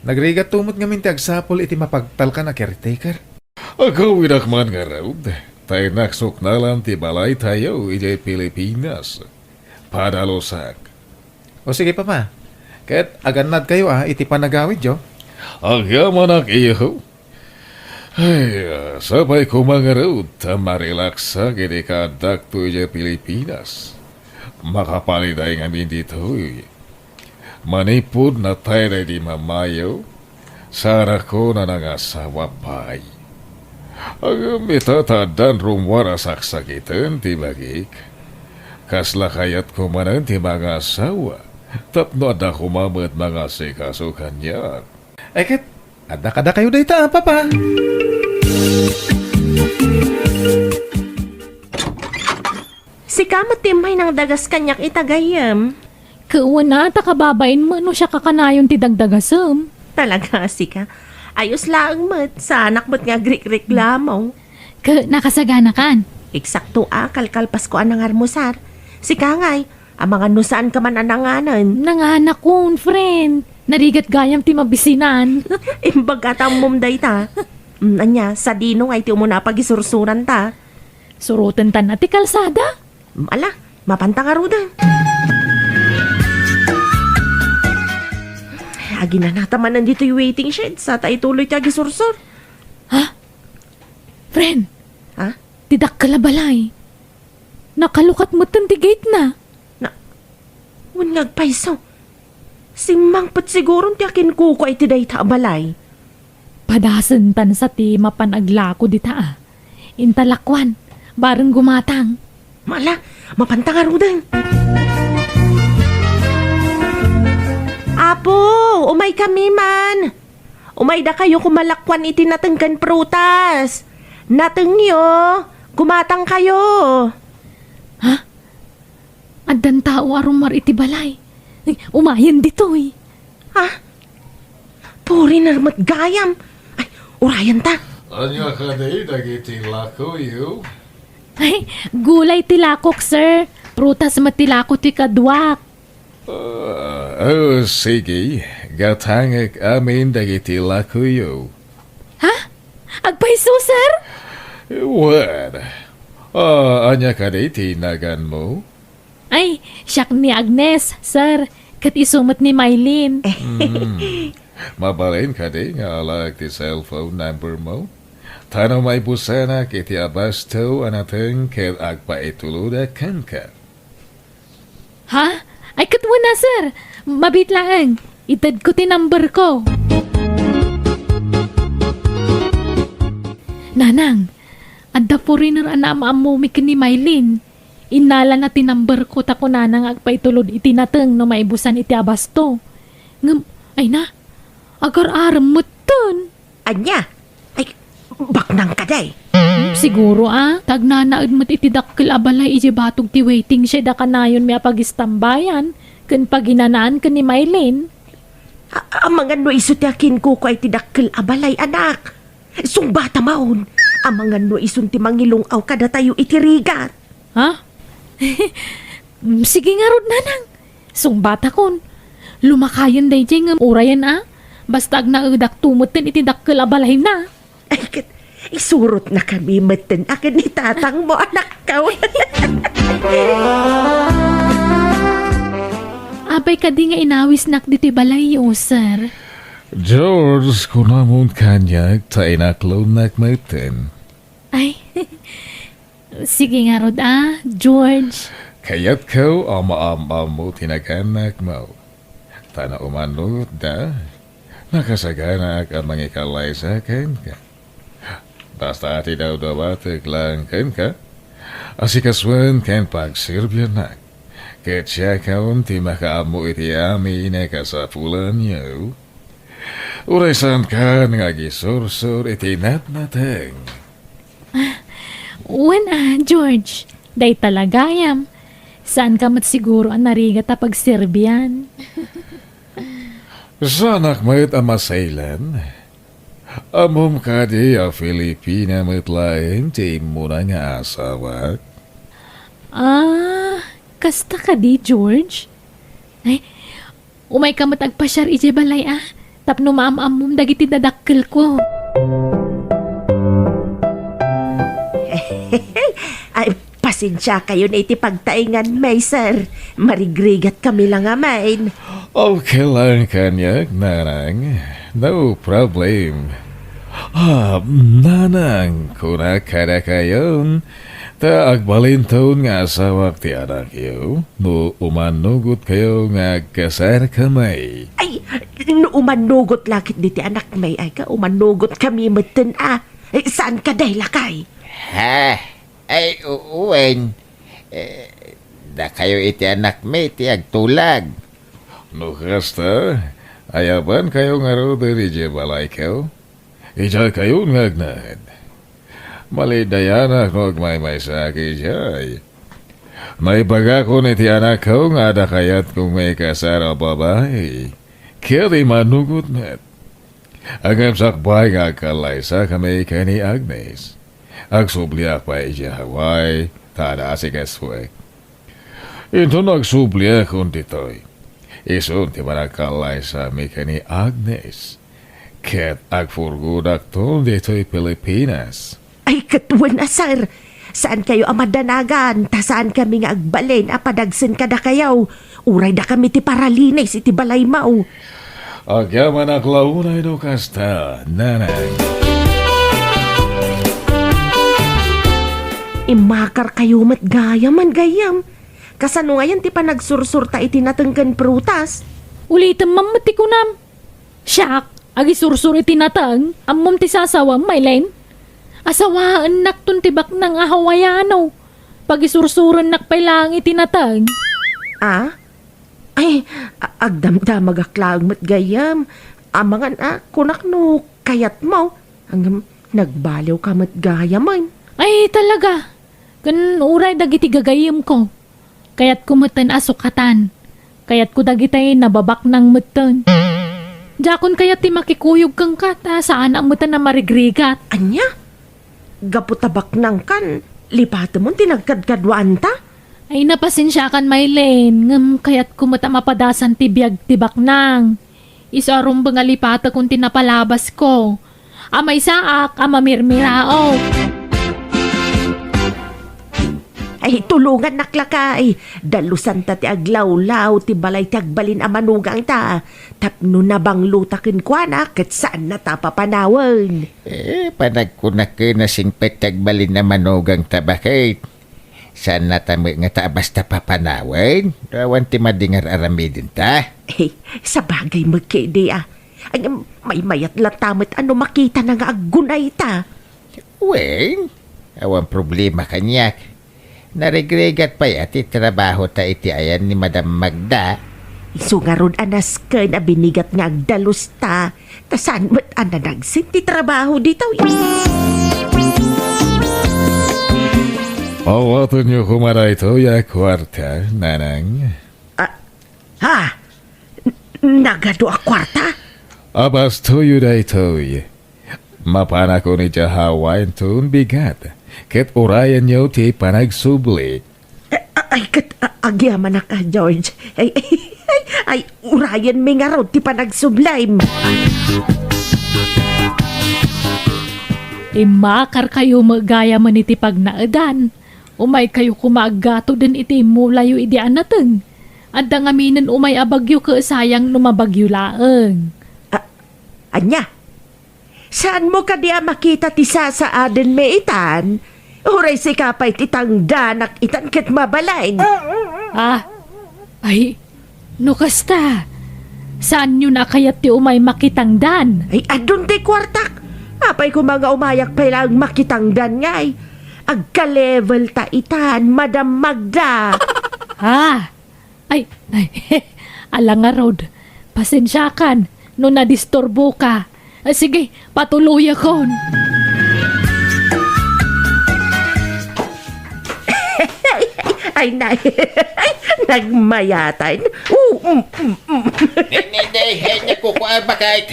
Nagrigatto met ngamin ti agsapul iti mapagtalkan a caretaker. Agawidak man ngarud, ta innak suknalan ti balay tayo idiay Pilipinas. Padalusak. O sige, Papa. Ket agannadkayo a iti panagawidyo. Agyamanak, iho. Ay, sapay koma ngarud ta marilaksak idi kaaddakto idiay Pilipinas. Makapaliday ngamin ditoy. Manipud natay daydi mamayo, saanakon a nangasawa pay. Ngem ita ta addan rummuar a saksakiten ti bagik. Kasla kayatko manen ti mangasawa, tapno adda koma met mangasikaso kaniak. Ay ket, adda kadakayo dayta, Papa. Sika met ti immay nangdagas kaniak ita gayyem. Ket wen a, ta kababain met no siak a kanayon ti dagdagasem. Talaga, sika. Ayos laeng met, saanak met nga agrikreklamo. Ket nakasaganakan. Eksakto a, kalkalpasko a nangarmusar. Sika ngay, amangan no saanka man a nanganen. Nanganakon, friend. Narigat gayam ti mabisinan. Imbag a ta ammom dayta. Mm, ania, sadino ngay ti umuna a pagisursuranta? Surotentan a ti kalsada. Mm, ala, mapanta ngaruden. Aginanata manen ditoy waiting shed, sa ta ituloy ti agisursor. Ha? Friend? Ha? Ti dakkel a balay. Nakalukat metten ti gate na. Na, wen nga agpayso. Simmangpet siguron ti akinkukua iti dayta a balay. Padasentan sa ti mapan aglako dita a. Inta lakuan, bareng gumatang. Mala, mapanta ngaruden. Apo, umaykami man. Umaydakayo koma lakuan iti nateng ken prutas. Natengyo, gumatangkayo. Ha? Addan tao a rummuar iti balay. Ay, umayen ditoy. Ha? Foreigner met gayam. Ay, urayenta. Ania kadi dagiti lakoyo? Ay, gulay ti lakok, sir. Prutas met ti lako ti kaduak. Ah, oh, sige. Gatangek amin dagiti lakoyo. Ha? Agpayso, sir? Wen. Ah, ania kadi ti naganmo? Ay, siak ni Agnes, sir. Ket isu met ni Mylene. Hmm. Mabalin kadi nga alaek ti cellphone number mo? Ta no maibusanak iti abasto a nateng ket agpaitulodak kenka. Ha? Ay, ket wen a, sir. Mabiit laeng. Itedko ti number ko. Nanang, adda foreigner a naam-ammomi ken ni Mylene. Innalana ti number ko ta kunana nga agpaitulod iti nateng no maibusan iti abasto. Ngem, ay na, agar-arem metten. Ania? Ay, baknang kadi? Hmm, siguro a, ta agnanaed met iti dakkel a balay idiay batog ti waiting shed a kanayonmi a pagistambayan ken paginanaan ken ni Mylene. A-, amangan no isu ti akinkukua iti dakkel a balay, anak. Sungbata maon, amangan no isun ti mangilung-aw kadatayo iti rigat. Ha? Sige ngarud, nanang. Sungbatakon. Lumakayen daydiay ngem urayen a. Basta agnaedakto metten iti dakkel a balayna. Ay, ket, isurotnakami metten a ken ni tatangmo, anakko. Apay kadi nga inawisnak ditoy balayyo, sir? George, kunamon kaniak ta inaklonnak metten. Ay, sige ngarud a, George. Kayatko a maam-ammo ti naganakmo. Ta no umanoda, nakasaganaak a mangikallaysa kenka. Basta ti dawdawatek laeng kenka, asikasuen ken pagserbiannak. Ket siakon ti makaammo iti amin a kasapulanyo. Uray saankan nga agisursor iti natnateng. Wen a, George. Dayta la gayam. Saanka met siguro a narigat a pagserbian? Saanak met a masaylen? Ammom kadi a Filipina met laeng ti immuna nga asawak? Ah, kasta kadi, George? Ay, umayka met agpasiar idiay balay a, tapno maam-ammom dagiti dadakkelko. Ay, pasensiakayon iti pagtaenganmi, sir. Marigrigatkami la ngamin. Okay lang kaniak, nanang. No problem. Ah, nanang, kunak kadakayon, ta agbalinton nga asawak ti anakyo, no umannugotkayo nga agkasarkami. Ay, no umannugot la ketdi ti anakmi, ay ka, umannugotkami metten a. Ay, saan ka, day lakay? Ha? Ay, u-, wen. Eh, dakayo iti anakmi ti agtulag. No kasta, ayabankayo ngaruden idiay balayko? Idiaykayon nga agnaed. Malidayanak no agmaymaysaak idiay. Naibagakon iti anakko nga adda kayatko nga ikasar a babai. Ket imanugot met. Ngem sakbay nga agkallaysakami ken ni Agnes, agsubliak pay idiay Hawaii ta adda asikasoek. Inton agsubliakon ditoy, isun ti panagkallaysami ken ni Agnes, ket agpurgodakton ditoy Pilipinas. Ay, ket wen a, sir. Saankayo a madanagan, ta saankami nga agbalin a padagsen kadakayo. Uray dakami ti paralinis iti balaymo. Agyamanak la unay no kasta, nanang. Immakarkayo met gayam, gayyem. Kasano ngayen ti panagsursurta iti nateng ken prutas? Ulitem man met ti kunam. Siak, agisursur iti nateng, ammom ti sasawam, Maylin? Asawaennakton ti baknang a Hawaiano. Pagisursurennak pay laeng iti nateng. Ah? Ay, a-, agdamdamagak laeng met gayyem. Amangan a, kunak no kayatmo. Ngem nagbaliwka met gayamen. Ay, talaga. Ken uray dagiti gagayyemko. Kayatko metten a sukatan. Kayatko dagiti nababaknang metten. Diakon kayat ti makikuyog kenka ta saanak metten a marigrigat. Ania? Gapu ta baknangkan, lipatemon ti nagkadkaduaanta? Ay, napasensiakan, Maylin, ngem kayatko met a mapadasan ti biag ti baknang. Isu a rumbeng a lipatekon ti napalabasko. A maysaak a mamirmiraok. Ay, tulongannak lakay. Dalusanta ti aglawlaw ti balay ti agbalin a manugangta. Tapno nabangluta kenkuana, ket saannata a papanawen. Eh, panagkunak ken a singpet ti agbalin a manugangta, baket. Saannata met ngata a basta papanawen, no awan ti madi nga ar-aramidenta. Eh, sabagay met ketdi a. Ay, maymayat latta met a no makitana nga aggunayta. Wen, awan problema kaniak. Narigrigat pay a ti trabahota iti ayan ni Madam Magda. Isu ngarud a nasken a binigat nga agdalusta. Ta saan met a nadagsen ti trabaho ditoy? Awatenyo koma daytoy a kuarta, nanang. Ah, ha? N-, nagadu a kuarta? Abastoyo daytoy. Mapanakon idiay Hawaii inton bigat, ket urayenyo ti panagsubli. A-, a-, ay, ket, a-, agyamanak a, George. Ay, ay, ay, urayenmi ngarud ti panagsublim. Immakarkayo met gayamen iti pagnaedan. Umaykayo koma aggatoden iti immulayo idi a nateng. Adda ngaminen umay a bagyo ket sayang no mabagyo laeng. A-, ania? Saanmo kadi a makita ti sasaadenmi itan? Uray sika pay ti tangdanak itan ket mabalin. Ah, ay, no kasta, saanyon a kayat ti umay makitangdan? Ay, adun ti kuartak. Apay koma nga umayak pay laeng makitangdan ngay? Agka-level ta itan, Madam Magda. Ah, Ay, ay, ala ngarud. Pasensiakan no nadisturboka. Ah, sige, patuloyakon. Ay, nay. Nagmayatan. Oo, mm, mm, mm. Ni, ni, ni, hen, ni, kuko, ah, bakit?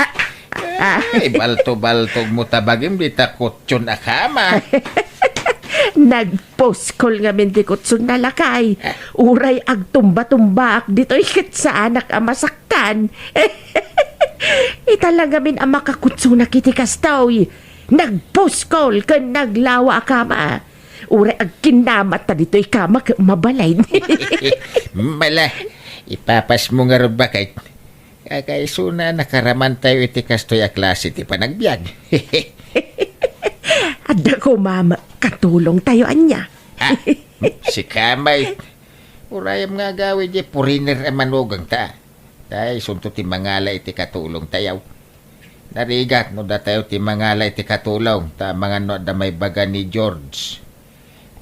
Ah. Ay, balto-baltog mo tabagim, dita kutson a kama. Nagpuskol ngamin ti kutson na lakay. Ah. Uray agtumba-tumbaak ditoy ket saanak a masaktan. Ita la ngamin a makakutsonak iti kastoy. Nagpuskol ken naglawa a kama. Uray agkinnamat ta ditoy kama ket mabalin. Mala, ipapasmo ngarud, bakit? Kakaisuna, nakaramantayo iti kastoy a klase ti panagbiag. Adda koma met katulongtayo ania. Ah, sika met. Urayem nga agawid, eh, puriner a manugangta. Ta isunto ti mangala iti katulongtayo. Narigat no datayo ti mangala iti katulong, ta amangan no adda maibaga ni George.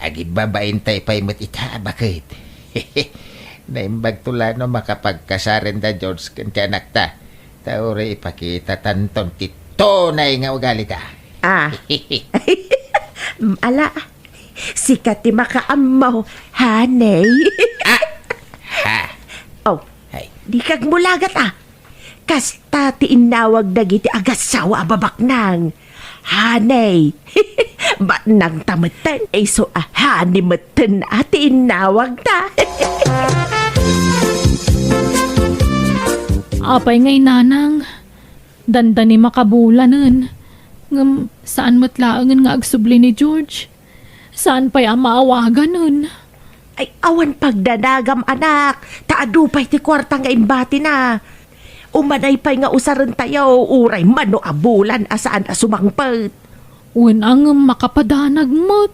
Agibbabaintay pay met ita, bakit? Naimbagto la no makapagkasaren da George ken ti anakta. Ta uray ipakitatanton ti tunay nga ugalita. Ah. Mm, ala, sika ti makaammo, honey. Ah! Ha? Oh, Hay. Di kagmulagat, ah. Kasta ti innawag dagiti agassawa a babaknang. Honey. Baknang ta metten, isu a honey metten a ti innawag ta. Apay ngay, nanang, dandani makabulanen. Ngem saan met laengen nga agsubli ni George. Saan pay a maawaganen? Ay, awan pagdanagam, anak, ta adu pay ti kuarta nga imbatina. Umanay pay nga usarentayo, uray mano a bulan a saan a sumangpet. Wen a ngem makapadanag met.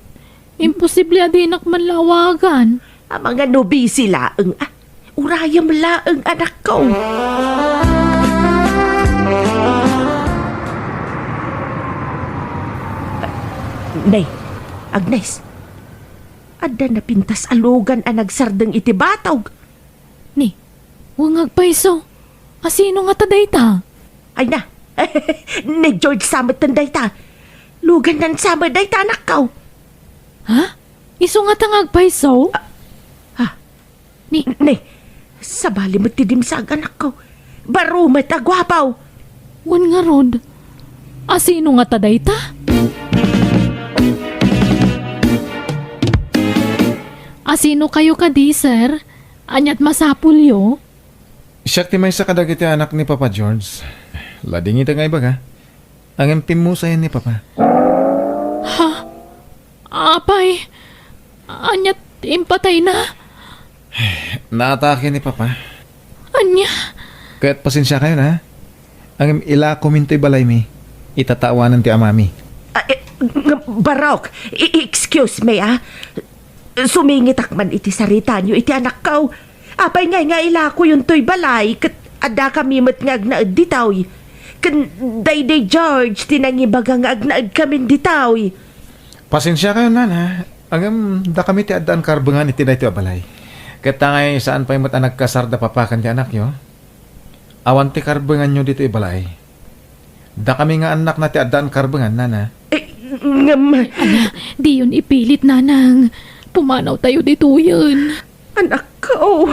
Imposible a dinak man la awagan. Amangan no busy laeng, ah. Urayem laeng, anakko. Nay, Agnes, adda napintas a lugan a nagsardeng iti batog. Ni, wen nga agpayso. Asino ngata dayta? Ay na, ni George sa metten dayta. Lugannan sa met dayta, anakko. Ha? Isu ngata nga agpayso? Ah, ah, Ni, Ni, sabali met ti dimsag, anakko. Baro met a guapo. Wen ngarud, asino ngata dayta? Asino kayo kadi, sir? Aniat masapulyo? Siak ti maysa kadagiti anak ni Papa George. Ladingita nga ibaga. Ngem pimmusayen ni Papa. Ha? Apay, ania ti impatayna? Naatake ni Papa. Ania? Ket pasensiakayon, ha? Ngem ilakomin toy balaymi. Itatawanen ti amami. Ah, eh, ng-, Barok, i-, excuse me, ah. Sumingitak man iti saritanyo iti anakko. Apay ngay nga ilakoyon toy balay ket addakami met nga agnaed ditoy. Ken daydi George ti nangibaga nga agnaedkamin ditoy. Pasensiakayon, nana. Ngem dakami ti addaan karbengan iti daytoy a balay. Ket ta ngay saan pay met a nagkasar da papa ken ti anakyo. Awan ti karbenganyo ditoy balay. Dakami nga annakna ti addaan karbengan, nana. Eh, ngem Ala, diyon ipilit, nanang. Pumanawtayo ditoyen. Anakko.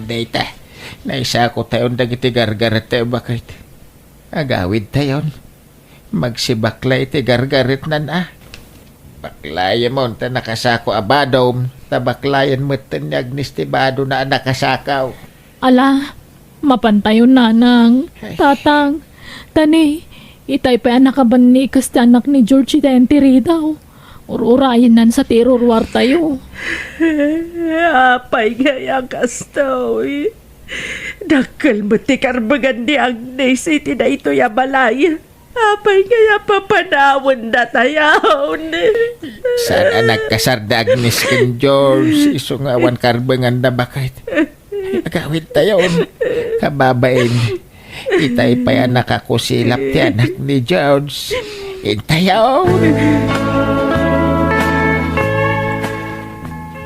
Dayta, naisakotayon dagiti gargarettayo, bakit? Agawidtayon. Magsibakla iti gargaretnan, a. Baklayen mo ta nakasako a badom, ta baklayen metten ni Agnes ti badona a nakasako. Ala, mapantayon, nanang, Ay. tatang, tani, itay pay a nakabanni kas ti anak ni George iti entiridaw. Ur-urayennan sa ti iruruartayo. Apay ngay a kastoy? Dakkel met ti karbengan ni Agnes iti daytoy a balay. Apay ngay a papanawenda tayon? Saan a nagkasar da Agnes ken George, isu nga awan karbengan da, bakit? Agawidtayon, kababain. Itay pay a nakakusilap ti anak ni George. Intayon.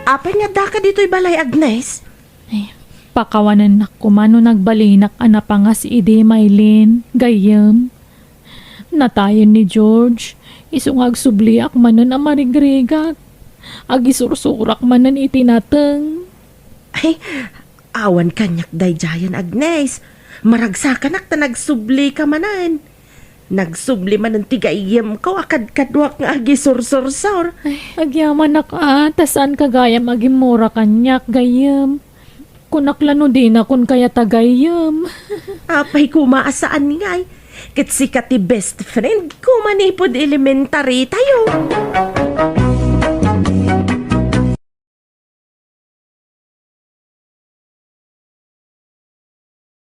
Apay nga addaka ditoy balay, Agnes? Ay, pakawanennak koma no nagbalinak a napangas idi, Maylin, gayyem. Natayen ni George, Isu nga agsubliak manen a marigrigat. Agisursurak manen iti nateng. Ay, awan kaniak daydiayen, Agnes. Maragsakanak ta nagsublika manen. Nagsubli manen ti gayyemko a kadkaduak nga agisursursor. Ay, agyamanak a, ta saanka gayam agimmura kaniak, gayyem. Kunak la no dina kunka aya ta gayyem. Apay koma a saan ngay. Ket sika ti best friend ko manipud elementary tayo.